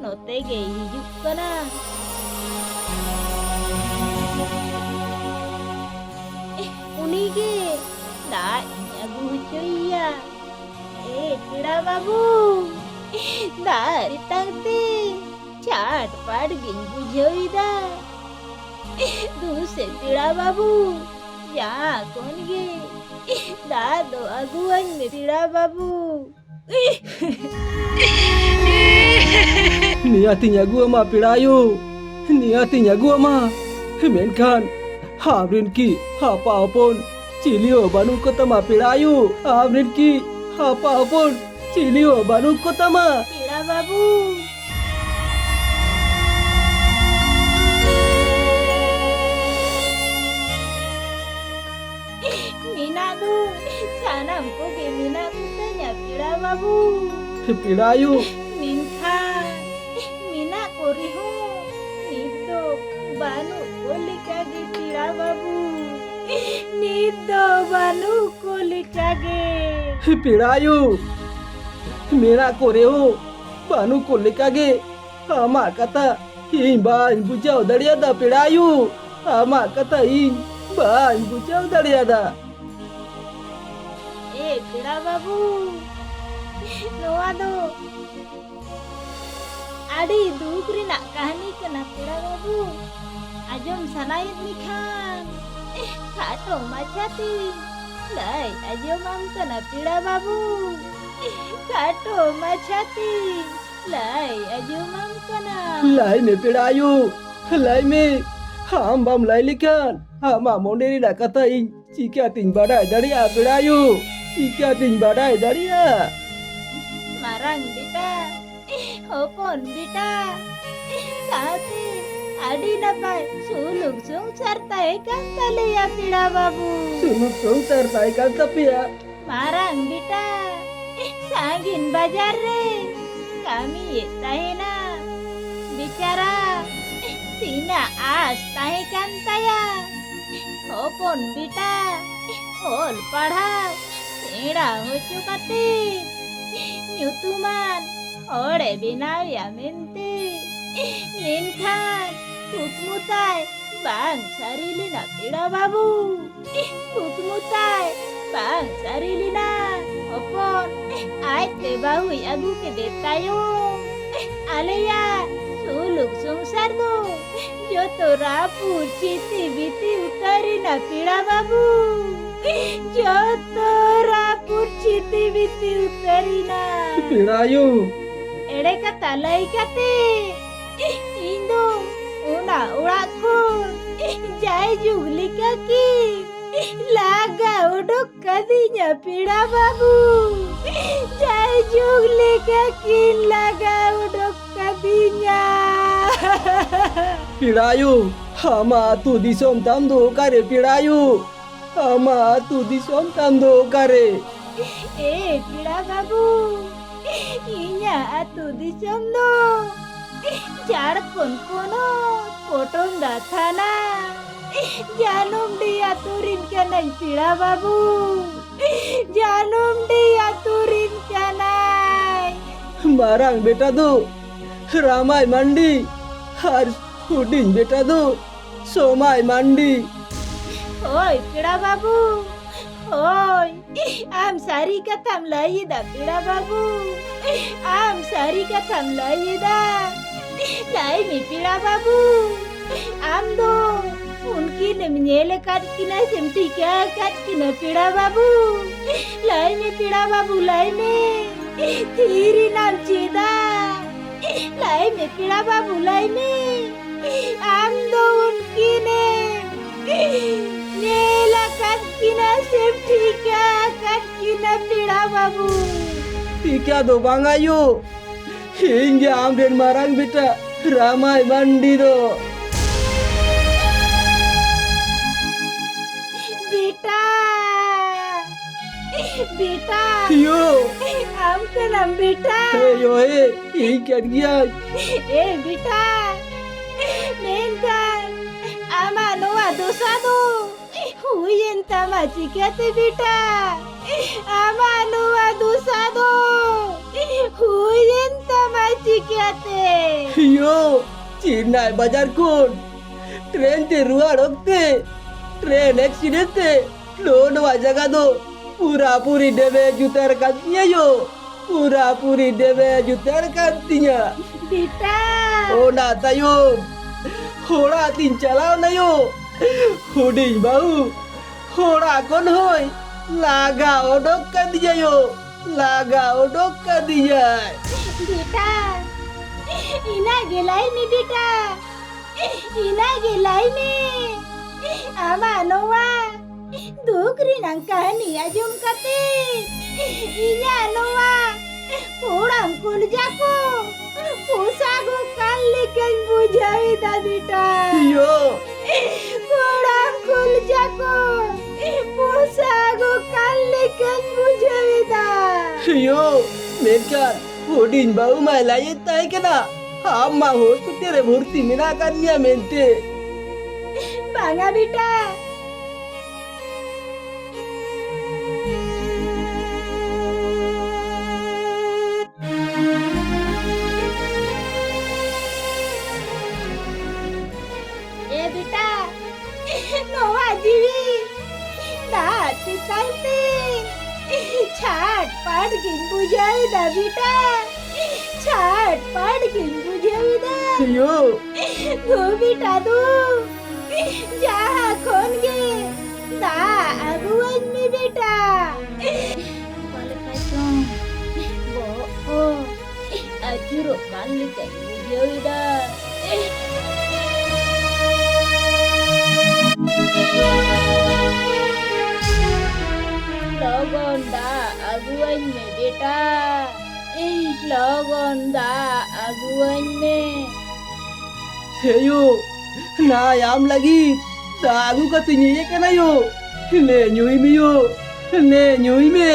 ᱱᱚᱛᱮ ᱜᱮᱭ ᱦᱤᱡᱩᱜ ᱠᱟᱱᱟ᱾ ᱤᱦ! ᱩᱱᱤ ᱜᱮ ᱫᱟᱜ ᱤᱧ ᱟᱹᱜᱩ ᱦᱚᱪᱚᱭᱮᱭᱟ᱾ ᱮ ᱯᱮᱲᱟ ᱵᱟᱹᱵᱩ, ᱫᱟᱜ ᱨᱮᱛᱟᱝ ᱛᱮ ᱪᱟᱴ ᱯᱟᱴ ᱜᱤᱧ ᱵᱩᱡᱷᱟᱹᱣ ᱮᱫᱟ᱾ ᱫᱩ ᱥᱮ ᱯᱮᱲᱟ ᱵᱟᱹᱵᱩ, ᱡᱟᱦᱟᱸ ᱠᱷᱚᱱ ᱜᱮ ᱫᱟᱜ ᱫᱚ ᱟᱹᱜᱩᱣᱟᱹᱧ ᱢᱮ ᱯᱮᱲᱟ ᱵᱟᱹᱵᱩ᱾ ᱱᱤᱭᱟᱹᱛᱤᱧ ᱟᱹᱜᱩ ᱟᱢᱟ ᱯᱮᱲᱟ ᱟᱭᱳ, ᱱᱤᱭᱟᱹᱛᱤᱧ ᱟᱹᱜᱩ ᱟᱢᱟ᱾ ᱢᱮᱱᱠᱷᱟᱱ ᱟᱢᱨᱮᱱ ᱠᱤ ᱦᱟᱯᱟ ᱦᱚᱯᱚᱱ ᱪᱤᱞᱤ ᱦᱚᱸ ᱵᱟᱹᱱᱩᱜ ᱠᱚ ᱛᱟᱢᱟ ᱯᱮᱲᱟ ᱟᱭᱳ? ᱟᱢᱨᱮᱱ ᱠᱤ ᱦᱟᱯᱟ ᱦᱚᱯᱚᱱ ᱪᱤᱞᱤ ᱦᱚᱸ ᱵᱟᱹᱱᱩᱜ ᱠᱚ ᱛᱟᱢᱟ? ᱯᱮᱲᱟ ᱵᱟᱹᱵᱩ, ᱢᱮᱱᱟᱜ ᱫᱚ ᱥᱟᱱᱟᱢ ᱠᱚᱜᱮ ᱢᱮᱱᱟᱜ ᱠᱚᱛᱤᱧᱟ ᱯᱮᱲᱟ ᱵᱟᱹᱵᱩ᱾ ᱯᱮᱲᱟ ᱟᱭᱳ᱾ ᱢᱮᱱᱠᱷᱟᱱ ᱢᱮᱱᱟᱜ ᱠᱚ ᱨᱮᱦᱚᱸ ᱱᱤᱛ ᱫᱚ ᱵᱟᱹᱱᱩᱜ ᱠᱚ ᱞᱮᱠᱟᱜᱮ ᱯᱮᱲᱟ ᱵᱟᱹᱵᱩ᱾ ᱱᱤᱛ ᱫᱚ ᱵᱟᱹᱱᱩᱜ ᱠᱚ ᱞᱮᱠᱟᱜᱮ᱾ ᱯᱮᱲᱟ ᱟᱭᱳ, ᱢᱮᱱᱟᱜ ᱠᱚ ᱨᱮᱦᱚᱸ ᱵᱟᱹᱱᱩᱜ ᱠᱚ ᱞᱮᱠᱟᱜᱮ᱾ ᱟᱢᱟᱜ ᱠᱟᱛᱷᱟ ᱤᱧ ᱵᱟᱹᱧ ᱵᱩᱡᱷᱟᱹᱣ ᱫᱟᱲᱮᱭᱟᱫᱟ ᱯᱮᱲᱟ ᱟᱭᱳ᱾ ᱟᱢᱟᱜ ᱠᱟᱛᱷᱟ ᱤᱧ ᱵᱟᱹᱧ ᱵᱩᱡᱷᱟᱹᱣ ᱫᱟᱲᱮᱭᱟᱫᱟ᱾ ᱮ ᱯᱮᱲᱟ ᱵᱟᱹᱵᱩ, ᱱᱚᱣᱟ ᱫᱚ ᱟᱹᱰᱤ ᱫᱩᱠ ᱨᱮᱱᱟᱜ ᱠᱟᱹᱦᱱᱤ ᱠᱟᱱᱟ ᱯᱮᱲᱟ ᱵᱟᱹᱵᱩ᱾ ᱟᱸᱡᱚᱢ ᱥᱟᱱᱟᱭᱮᱫ ᱢᱮᱠᱷᱟᱱ ᱠᱷᱟᱴᱚ ᱢᱟᱪᱷᱟᱛᱮ ᱞᱟᱹᱭ ᱟᱸᱡᱚᱢᱟᱢ ᱠᱟᱱᱟ ᱯᱮᱲᱟ ᱵᱟᱹᱵᱩ᱾ ᱠᱷᱟᱴᱚ ᱢᱟᱪᱷᱟᱛᱮ ᱞᱟᱹᱭ ᱟᱸᱡᱚᱢᱟᱢ ᱠᱟᱱᱟ᱾ ᱞᱟᱹᱭ ᱢᱮ ᱯᱮᱲᱟ ᱟᱭᱳ, ᱞᱟᱹᱭ ᱢᱮ᱾ ᱟᱢ ᱵᱟᱢ ᱞᱟᱹᱭ ᱞᱮᱠᱷᱟᱱ ᱟᱢᱟᱜ ᱢᱚᱱᱮ ᱨᱮᱱᱟᱜ ᱠᱟᱛᱷᱟ ᱤᱧ ᱪᱤᱠᱟᱹᱛᱤᱧ ᱵᱟᱰᱟᱭ ᱫᱟᱲᱮᱭᱟᱜᱼᱟ ᱯᱮᱲᱟ ᱟᱭᱳ? ᱪᱤᱠᱟᱹᱛᱤᱧ ᱵᱟᱰᱟᱭ ᱫᱟᱲᱮᱭᱟᱜᱼᱟ? ᱢᱟᱨᱟᱝ ᱵᱮᱴᱟ, ᱦᱚᱯᱚᱱ ᱵᱮᱴᱟ, ᱥᱟᱶᱛᱮ ᱟᱹᱰᱤ ᱱᱟᱯᱟᱭ ᱥᱩᱞᱩᱠ ᱥᱚᱝᱥᱟᱨ ᱛᱟᱦᱮᱸ ᱠᱟᱱ ᱛᱟᱞᱮᱭᱟ ᱯᱮᱲᱟ ᱵᱟᱹᱵᱩ᱾ ᱥᱩᱞᱩᱠ ᱥᱚᱝᱥᱟᱨ ᱛᱟᱦᱮᱸ ᱠᱟᱱ ᱛᱟᱯᱮᱭᱟ? ᱢᱟᱨᱟᱝ ᱵᱮᱴᱟ ᱥᱟᱺᱜᱤᱧ ᱵᱟᱡᱟᱨ ᱨᱮ ᱠᱟᱹᱢᱤᱭᱮᱫ ᱛᱟᱦᱮᱱᱟ᱾ ᱵᱮᱪᱟᱨᱟ ᱛᱤᱱᱟᱹᱜ ᱟᱸᱥ ᱛᱟᱦᱮᱸ ᱠᱟᱱ ᱛᱟᱭᱟ, ᱦᱚᱯᱚᱱ ᱵᱮᱴᱟ ᱚᱞ ᱯᱟᱲᱦᱟᱣ ᱥᱮᱬᱟ ᱦᱚᱪᱚ ᱠᱟᱛᱮ ᱧᱩᱛᱩᱢᱟᱱ ᱦᱚᱲᱮ ᱵᱮᱱᱟᱣᱮᱭᱟ ᱢᱮᱱᱛᱮ᱾ ᱢᱮᱱᱠᱷᱟᱱ ᱠᱩᱠᱢᱩ ᱛᱟᱭ ᱵᱟᱝ ᱥᱟᱹᱨᱤ ᱞᱮᱱᱟ ᱯᱮᱲᱟ ᱵᱟᱹᱵᱩ᱾ ᱠᱩᱠᱢᱩ ᱛᱟᱭ ᱵᱟᱝ ᱥᱟᱹᱨᱤ ᱞᱮᱱᱟ᱾ ᱦᱚᱯᱚᱱ ᱟᱡᱛᱮ ᱵᱟᱹᱦᱩᱭ ᱟᱹᱜᱩ ᱠᱮᱫᱮ ᱛᱟᱭᱚᱢ, ᱟᱞᱮᱭᱟᱜ ᱢᱩᱞᱩᱠ ᱥᱚᱝᱥᱟᱨ ᱫᱚ ᱡᱚᱛᱚ ᱨᱟᱹᱯᱩᱫ ᱪᱷᱤᱛᱤ ᱵᱤᱛᱤ ᱩᱛᱟᱹᱨᱮᱱᱟ ᱯᱮᱲᱟ ᱵᱟᱹᱵᱩ᱾ ᱡᱚᱛᱚ ᱨᱟᱹᱯᱩᱫ ᱪᱷᱤᱛᱤ ᱵᱤᱛᱤ ᱩᱛᱟᱹᱨᱮᱱᱟ᱾ ᱯᱮᱲᱟᱭᱩ᱾ ᱮᱲᱮ ᱠᱟᱛᱷᱟ ᱞᱟᱹᱭ ᱠᱟᱛᱮ ᱤᱧ ᱫᱚ ᱚᱱᱟ ᱚᱲᱟᱜ ᱠᱷᱚᱱ ᱡᱟᱭ ᱡᱩᱜᱽ ᱞᱮᱠᱟ ᱠᱤ ᱞᱟᱜᱟ ᱩᱰᱩᱠ ᱠᱟᱫᱤᱧᱟ ᱯᱮᱲᱟ ᱵᱟᱹᱵᱩ᱾ ᱡᱟᱭ ᱡᱩᱜᱽ ᱞᱮᱠᱟ ᱠᱤᱱ ᱞᱟᱜᱟ ᱩᱰᱩᱠ ᱠᱟᱫᱤᱧᱟ᱾ ᱯᱮᱲᱟᱭᱩ, ᱟᱢᱟᱜ ᱟᱹᱛᱩ ᱫᱤᱥᱚᱢ ᱛᱟᱢ ᱫᱚ ᱚᱠᱟᱨᱮ ᱯᱮᱲᱟᱭᱩ? ᱟᱢᱟᱜ ᱟᱹᱛᱩ ᱫᱤᱥᱚᱢ ᱛᱟᱢ ᱫᱚ ᱚᱠᱟᱨᱮ? ᱮ ᱯᱮᱲᱟ ᱵᱟᱹᱵᱩ, ᱤᱧᱟᱹᱜ ᱟᱹᱛᱩ ᱫᱤᱥᱚᱢ ᱫᱚ ᱡᱷᱟᱲᱠᱷᱚᱸᱰ ᱯᱚᱱᱚᱛ ᱯᱚᱴᱚᱢᱫᱟ ᱛᱷᱟᱱᱟ ᱡᱟᱹᱱᱩᱢᱰᱤ ᱟᱹᱛᱩ ᱨᱤᱱ ᱠᱟᱹᱱᱟᱹᱧ ᱯᱮᱲᱟ ᱵᱟᱹᱵᱩ᱾ ᱡᱟᱹᱱᱩᱢᱰᱤ ᱟᱹᱛᱩ ᱨᱤᱱ ᱠᱟᱱᱟᱭ᱾ ᱢᱟᱨᱟᱝ ᱵᱮᱴᱟ ᱫᱚ ᱨᱟᱢᱟᱭ ᱢᱟᱱᱰᱤ ᱟᱨ ᱦᱩᱰᱤᱧ ᱵᱮᱴᱟ ᱫᱚ ᱥᱚᱢᱟᱭ ᱢᱟᱱᱰᱤ᱾ ᱦᱳᱭ ᱯᱮᱲᱟ ᱵᱟᱹᱵᱩ, ᱦᱳᱭ, ᱟᱢ ᱥᱟᱹᱨᱤ ᱠᱟᱛᱷᱟᱢ ᱞᱟᱹᱭ ᱮᱫᱟ ᱯᱮᱲᱟ ᱵᱟᱹᱵᱩ, ᱟᱢ ᱥᱟᱹᱨᱤ ᱠᱟᱛᱷᱟᱢ ᱞᱟᱹᱭ ᱮᱫᱟ᱾ ᱞᱟᱹᱭ ᱢᱮ ᱯᱮᱲᱟ ᱵᱟᱹᱵᱩ, ᱟᱢ ᱫᱚ ᱩᱱᱠᱤᱱᱮᱢ ᱧᱮᱞ ᱟᱠᱟᱫ ᱠᱤᱱᱟ ᱥᱮᱢ ᱴᱷᱤᱠᱟᱹ ᱟᱠᱟᱫ ᱠᱤᱱᱟ ᱯᱮᱲᱟ ᱵᱟᱹᱵᱩ? ᱞᱟᱹᱭ ᱢᱮ ᱯᱮᱲᱟ ᱵᱟᱹᱵᱩ, ᱞᱟᱹᱭ ᱢᱮ᱾ ᱛᱷᱤᱨ ᱮᱱᱟᱢ ᱪᱮᱫᱟᱜ? ᱞᱟᱹᱭ ᱢᱮ ᱯᱮᱲᱟ ᱵᱟᱹᱵᱩ, ᱞᱟᱹᱭ ᱢᱮ᱾ ᱟᱢ ᱫᱚ ᱩᱱᱠᱤᱱᱮᱢ ᱧᱮᱞ ᱟᱠᱟᱫ ᱠᱤᱱᱟ ᱥᱮᱢ ᱴᱷᱤᱠᱟᱹ ᱟᱠᱟᱫ ᱠᱤᱱᱟ ᱯᱮᱲᱟ ᱵᱟᱹᱵᱩ? ᱴᱷᱤᱠᱟᱹ ᱫᱚ ᱵᱟᱝ ᱟᱭᱳ, ᱤᱧ ᱜᱮ ᱟᱢ ᱨᱮᱱ ᱢᱟᱨᱟᱝ ᱵᱮᱴᱟ ᱨᱟᱢᱟᱭ ᱢᱟᱱᱰᱤ ᱫᱚ᱾ ᱵᱮᱴᱟ, ᱵᱮᱴᱟ᱾ ᱭᱳ᱾ ᱟᱢ ᱠᱟᱱᱟᱢ ᱵᱮᱴᱟ᱾ ᱦᱮᱸ ᱭᱳ, ᱦᱮᱸ, ᱤᱧ ᱠᱟᱱ ᱜᱤᱭᱟᱹᱧ᱾ ᱮ ᱵᱮᱴᱟ, ᱢᱮᱱᱠᱷᱟᱱ ᱟᱢᱟᱜ ᱱᱚᱣᱟ ᱫᱚᱥᱟ ᱫᱚ ᱦᱩᱭᱮᱱ ᱛᱟᱢᱟ ᱪᱤᱠᱟᱹᱛᱮ ᱵᱮᱴᱟ? ᱟᱢᱟᱜ ᱱᱚᱣᱟ ᱫᱚᱥᱟ ᱫᱚ ᱦᱩᱭᱮᱱ ᱛᱟᱢᱟ ᱪᱤᱠᱟᱹᱛᱮ? ᱭᱳ, ᱪᱮᱱᱱᱟᱭ ᱵᱟᱡᱟᱨ ᱠᱷᱚᱱ ᱴᱨᱮᱱ ᱛᱮ ᱨᱩᱣᱟᱹᱲ ᱚᱠᱛᱮ ᱴᱨᱮᱱ ᱮᱠᱥᱤᱰᱮᱱᱴ ᱛᱮ ᱱᱚᱜᱼᱚ ᱱᱚᱣᱟ ᱡᱟᱭᱜᱟ ᱫᱚ ᱯᱩᱨᱟᱹᱯᱩᱨᱤ ᱰᱮᱢᱮᱡᱽ ᱩᱛᱟᱹᱨ ᱟᱠᱟᱫ ᱛᱤᱧᱟᱹ ᱭᱳ᱾ ᱯᱩᱨᱟᱹᱯᱩᱨᱤ ᱰᱮᱵᱮ ᱡᱩᱛᱟᱹᱨ ᱠᱟᱱ ᱛᱤᱧᱟ᱾ ᱵᱮᱴᱟ᱾ ᱚᱱᱟ ᱛᱟᱭᱚᱢ ᱚᱲᱟᱜ ᱛᱤᱧ ᱪᱟᱞᱟᱣ ᱱᱟᱭᱳ᱾ ᱦᱩᱰᱤᱧ ᱵᱟᱹᱦᱩ ᱚᱲᱟᱜ ᱠᱷᱚᱱ ᱦᱚᱸᱭ ᱞᱟᱜᱟ ᱚᱰᱚᱠ ᱠᱟᱫᱤᱧᱟᱭᱳ᱾ ᱞᱟᱜᱟ ᱚᱰᱚᱠ ᱠᱟᱫᱤᱧᱟᱭ᱾ ᱵᱮᱴᱟ, ᱤᱱᱟᱹ ᱜᱮ ᱞᱟᱹᱭ ᱢᱮ ᱵᱮᱴᱟ, ᱤᱱᱟᱹ ᱜᱮ ᱞᱟᱹᱭ ᱢᱮ᱾ ᱟᱢᱟᱜ ᱱᱚᱣᱟ ᱫᱩᱠ ᱨᱮᱱᱟᱜ ᱠᱟᱹᱦᱱᱤ ᱟᱸᱡᱚᱢ ᱠᱟᱛᱮ ᱤᱧᱟᱹᱜ ᱱᱚᱣᱟ ᱠᱚᱲᱟᱢ ᱠᱚᱞᱡᱟ ᱠᱚ ᱯᱚᱥᱟᱜᱚᱜ ᱠᱟᱱ ᱞᱮᱠᱟᱧ ᱵᱩᱡᱷᱟᱹᱣ ᱮᱫᱟ ᱵᱮᱴᱟ᱾ ᱭᱳ᱾ ᱠᱚᱲᱟᱢ ᱠᱚᱞᱡᱟ ᱠᱚ ᱯᱚᱥᱟᱜᱚᱜ ᱠᱟᱱ ᱞᱮᱠᱟᱧ ᱵᱩᱡᱷᱟᱹᱣ ᱮᱫᱟ᱾ ᱭᱳ, ᱢᱮᱱᱠᱷᱟᱱ ᱦᱩᱰᱤᱧ ᱵᱟᱹᱦᱩ ᱢᱟᱭ ᱞᱟᱹᱭᱮᱫ ᱛᱟᱦᱮᱸ ᱠᱟᱱᱟ, ᱟᱢ ᱢᱟ ᱦᱚᱥᱯᱤᱴᱟᱞ ᱨᱮ ᱵᱷᱚᱨᱛᱤ ᱢᱮᱱᱟᱜ ᱟᱠᱟᱫ ᱢᱮᱭᱟ ᱢᱮᱱᱛᱮ᱾ ᱵᱟᱝᱟ ᱵᱮᱴᱟ, ᱮ ᱵᱮᱴᱟ, ᱱᱚᱣᱟ ᱡᱤᱣᱤ ᱫᱟᱜ ᱛᱮᱛᱟᱝ ᱛᱮ ᱪᱷᱟᱴ ᱯᱟᱴ ᱜᱤᱧ ᱵᱩᱡᱷᱟᱹᱣ ᱮᱫᱟ ᱵᱮᱴᱟ, ᱪᱷᱟᱴ ᱯᱟᱴ ᱜᱤᱧ ᱵᱩᱡᱷᱟᱹᱣ ᱮᱫᱟ᱾ ᱭᱳ᱾ ᱫᱩ ᱵᱮᱴᱟ ᱫᱩ, ᱡᱟᱦᱟᱸ ᱠᱷᱚᱱ ᱜᱮ ᱫᱟᱜ ᱟᱹᱜᱩᱣᱟᱹᱧ ᱢᱮ ᱵᱮᱴᱟ᱾ ᱚᱠᱟ ᱞᱮᱠᱟ ᱪᱚᱝ ᱵᱚᱦᱚᱜ ᱠᱚ ᱟᱹᱪᱩᱨᱚᱜ ᱠᱟᱱ ᱞᱮᱠᱟᱧ ᱵᱩᱡᱷᱟᱹᱣ ᱮᱫᱟ᱾ ᱞᱚᱜᱚᱱ ᱫᱟᱜ ᱟᱹᱜᱩᱣᱟᱹᱧ ᱢᱮ ᱵᱮᱴᱟ᱾ ᱞᱚᱜᱚᱱ ᱫᱟᱜ ᱟᱹᱜᱩᱣᱟᱹᱧ ᱢᱮ᱾ ᱦᱮᱸ ᱭᱳ, ᱱᱟᱭ ᱟᱢ ᱞᱟᱹᱜᱤᱫ ᱫᱟᱜ ᱟᱹᱜᱩ ᱠᱟᱛᱮᱧ ᱦᱮᱡ ᱟᱠᱟᱱᱟ ᱭᱳ᱾ ᱱᱮ ᱧᱩᱭ ᱢᱮ ᱭᱳ, ᱱᱮ ᱧᱩᱭ ᱢᱮ᱾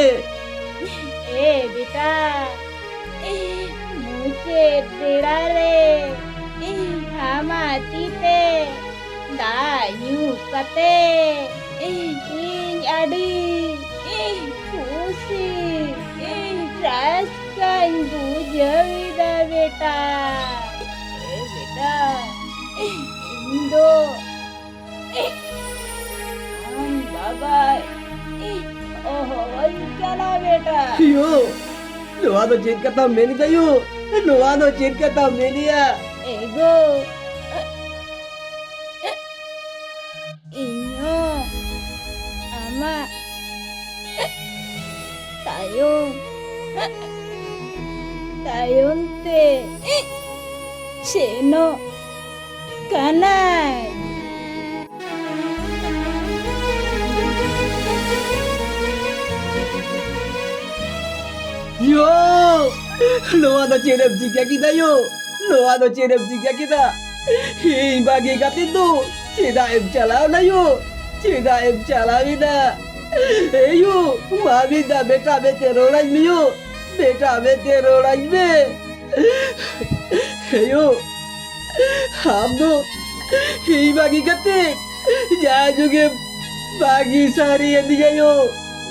ᱮ ᱵᱮᱴᱟ, ᱢᱩᱪᱟᱹᱫ ᱵᱮᱲᱟ ᱨᱮ ᱟᱢᱟᱜ ᱛᱤ ᱛᱮ ᱫᱟᱜ ᱧᱩ ᱠᱟᱛᱮ ᱤᱧ ᱟᱹᱰᱤ ᱠᱩᱥᱤ ᱨᱟᱹᱥᱠᱟᱹᱧ ᱵᱩᱡᱷᱟᱹᱣ ᱮᱫᱟ ᱵᱮᱴᱟ᱾ ᱮ ᱵᱮᱴᱟ, ᱤᱧ ᱫᱚ ᱟᱢ ᱵᱟᱵᱟᱭ ᱦᱚᱦᱚᱣᱟᱹᱧ ᱠᱟᱱᱟ ᱵᱮᱴᱟ᱾ ᱭᱳ, ᱱᱚᱣᱟ ᱫᱚ ᱪᱮᱫ ᱠᱟᱛᱷᱟᱢ ᱢᱮᱱ ᱮᱫᱟ ᱭᱳ? ᱱᱚᱣᱟ ᱫᱚ ᱪᱮᱫ ᱠᱟᱛᱷᱟᱢ ᱢᱮᱱ ᱮᱫᱟ? ᱮᱜᱳ, ᱤᱧ ᱦᱚᱸ ᱟᱢᱟᱜ ᱛᱟᱭᱚᱢ, ᱛᱟᱭᱚᱢ ᱛᱮ ᱥᱮᱱᱚᱜ ᱠᱟᱱᱟᱭ᱾ ᱭᱳ! ᱱᱚᱣᱟ ᱫᱚ ᱪᱮᱫ ᱮᱢ ᱪᱤᱠᱟᱹ ᱠᱮᱫᱟ ᱭᱳ? ᱱᱚᱣᱟ ᱫᱚ ᱪᱮᱫ ᱮᱢ ᱪᱤᱠᱟᱹ ᱠᱮᱫᱟ? ᱤᱧ ᱵᱟᱹᱜᱤ ᱠᱟᱛᱮ ᱫᱚ ᱪᱮᱫᱟᱜ ᱮᱢ ᱪᱟᱞᱟᱣ ᱱᱟ ᱭᱳ? ᱪᱮᱫᱟᱜ ᱮᱢ ᱪᱟᱞᱟᱣ ᱮᱱᱟ? ᱮ ᱭᱳ, ᱢᱟ ᱢᱤᱫ ᱫᱷᱟᱣ ᱵᱮᱴᱟ ᱢᱮᱱᱛᱮ ᱨᱚᱲᱟᱹᱧ ᱢᱮ ᱭᱳ᱾ ᱵᱮᱴᱟ ᱢᱮᱱᱛᱮ ᱨᱚᱲᱟᱹᱧ ᱢᱮ᱾ ᱮ ᱭᱳ, ᱟᱢ ᱫᱚ ᱤᱧ ᱵᱟᱹᱜᱤ ᱠᱟᱛᱮ ᱡᱟᱭ ᱡᱩᱜᱮᱢ ᱵᱟᱹᱜᱤ ᱥᱟᱹᱨᱤᱭᱮᱱ ᱛᱤᱧᱟ ᱭᱳ,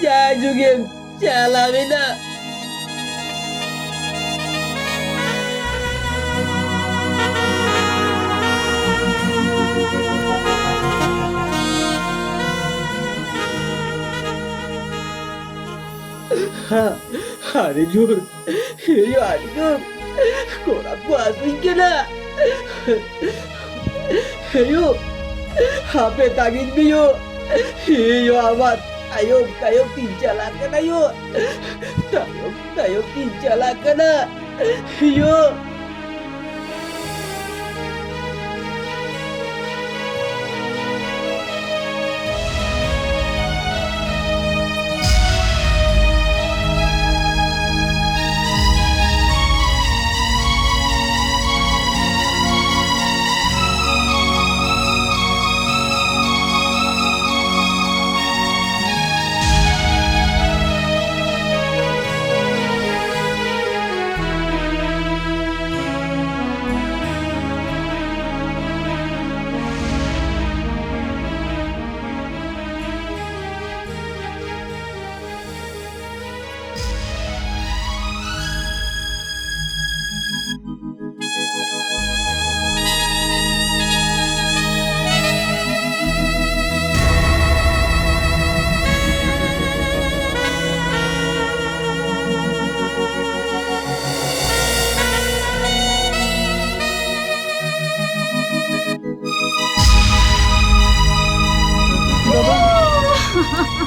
ᱡᱟᱭ ᱡᱩᱜᱮᱢ ᱪᱟᱞᱟᱣᱮᱱᱟ᱾ ᱟᱹᱰᱤ ᱡᱳᱨ ᱮᱭᱳ, ᱟᱹᱰᱤ ᱡᱳᱨ ᱠᱚᱲᱟ ᱠᱚ ᱦᱟᱹᱥᱩᱧ ᱠᱟᱱᱟ᱾ ᱮᱭᱳ, ᱦᱟᱯᱮ ᱛᱟᱺᱜᱤᱧ ᱢᱮ ᱭᱳ᱾ ᱮᱭᱳ, ᱟᱢᱟᱜ ᱛᱟᱭᱚᱢ ᱛᱟᱭᱚᱢ ᱛᱤᱧ ᱪᱟᱞᱟᱜ ᱠᱟᱱᱟ ᱭᱳ᱾ ᱛᱟᱭᱚᱢ ᱛᱟᱭᱚᱢ ᱛᱤᱧ ᱪᱟᱞᱟᱜ ᱠᱟᱱᱟ ᱭᱳ᱾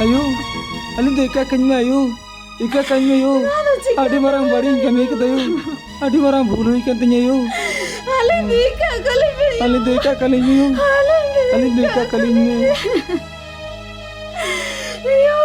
ᱟᱭᱳ, ᱟᱹᱞᱤᱧ ᱫᱚ ᱮᱠᱟ ᱠᱟᱹᱧ ᱢᱮ ᱟᱭᱳ, ᱮᱠᱟ ᱠᱟᱹᱧ ᱢᱮ ᱟᱭᱳ᱾ ᱱᱚᱣᱟ ᱫᱚ ᱪᱮᱫ ᱟᱹᱰᱤ ᱢᱟᱨᱟᱝ ᱵᱟᱹᱲᱤᱡ ᱤᱧ ᱠᱟᱹᱢᱤ ᱠᱮᱫᱟ ᱟᱭᱳ, ᱟᱹᱰᱤ ᱢᱟᱨᱟᱝ ᱵᱷᱩᱞ ᱦᱩᱭ ᱠᱟᱱ ᱛᱤᱧᱟᱹ ᱟᱭᱳ᱾ ᱟᱹᱞᱤᱧ ᱫᱚ ᱮᱠᱟ ᱠᱟᱹᱞᱤᱧ ᱢᱮ ᱟᱭᱳ᱾ ᱟᱹᱞᱤᱧ ᱫᱚ ᱮᱠᱟ ᱠᱟᱹᱞᱤᱧ ᱢᱮ ᱟᱭᱳ᱾ ᱟᱹᱞᱤᱧ ᱫᱚ ᱟᱹᱞᱤᱧ ᱫᱚ ᱮᱠᱟ ᱮᱠᱟ ᱠᱟᱹᱞᱤᱧ ᱢᱮ᱾ ᱠᱟᱹᱞᱤᱧ ᱢᱮ ᱟᱭᱳ᱾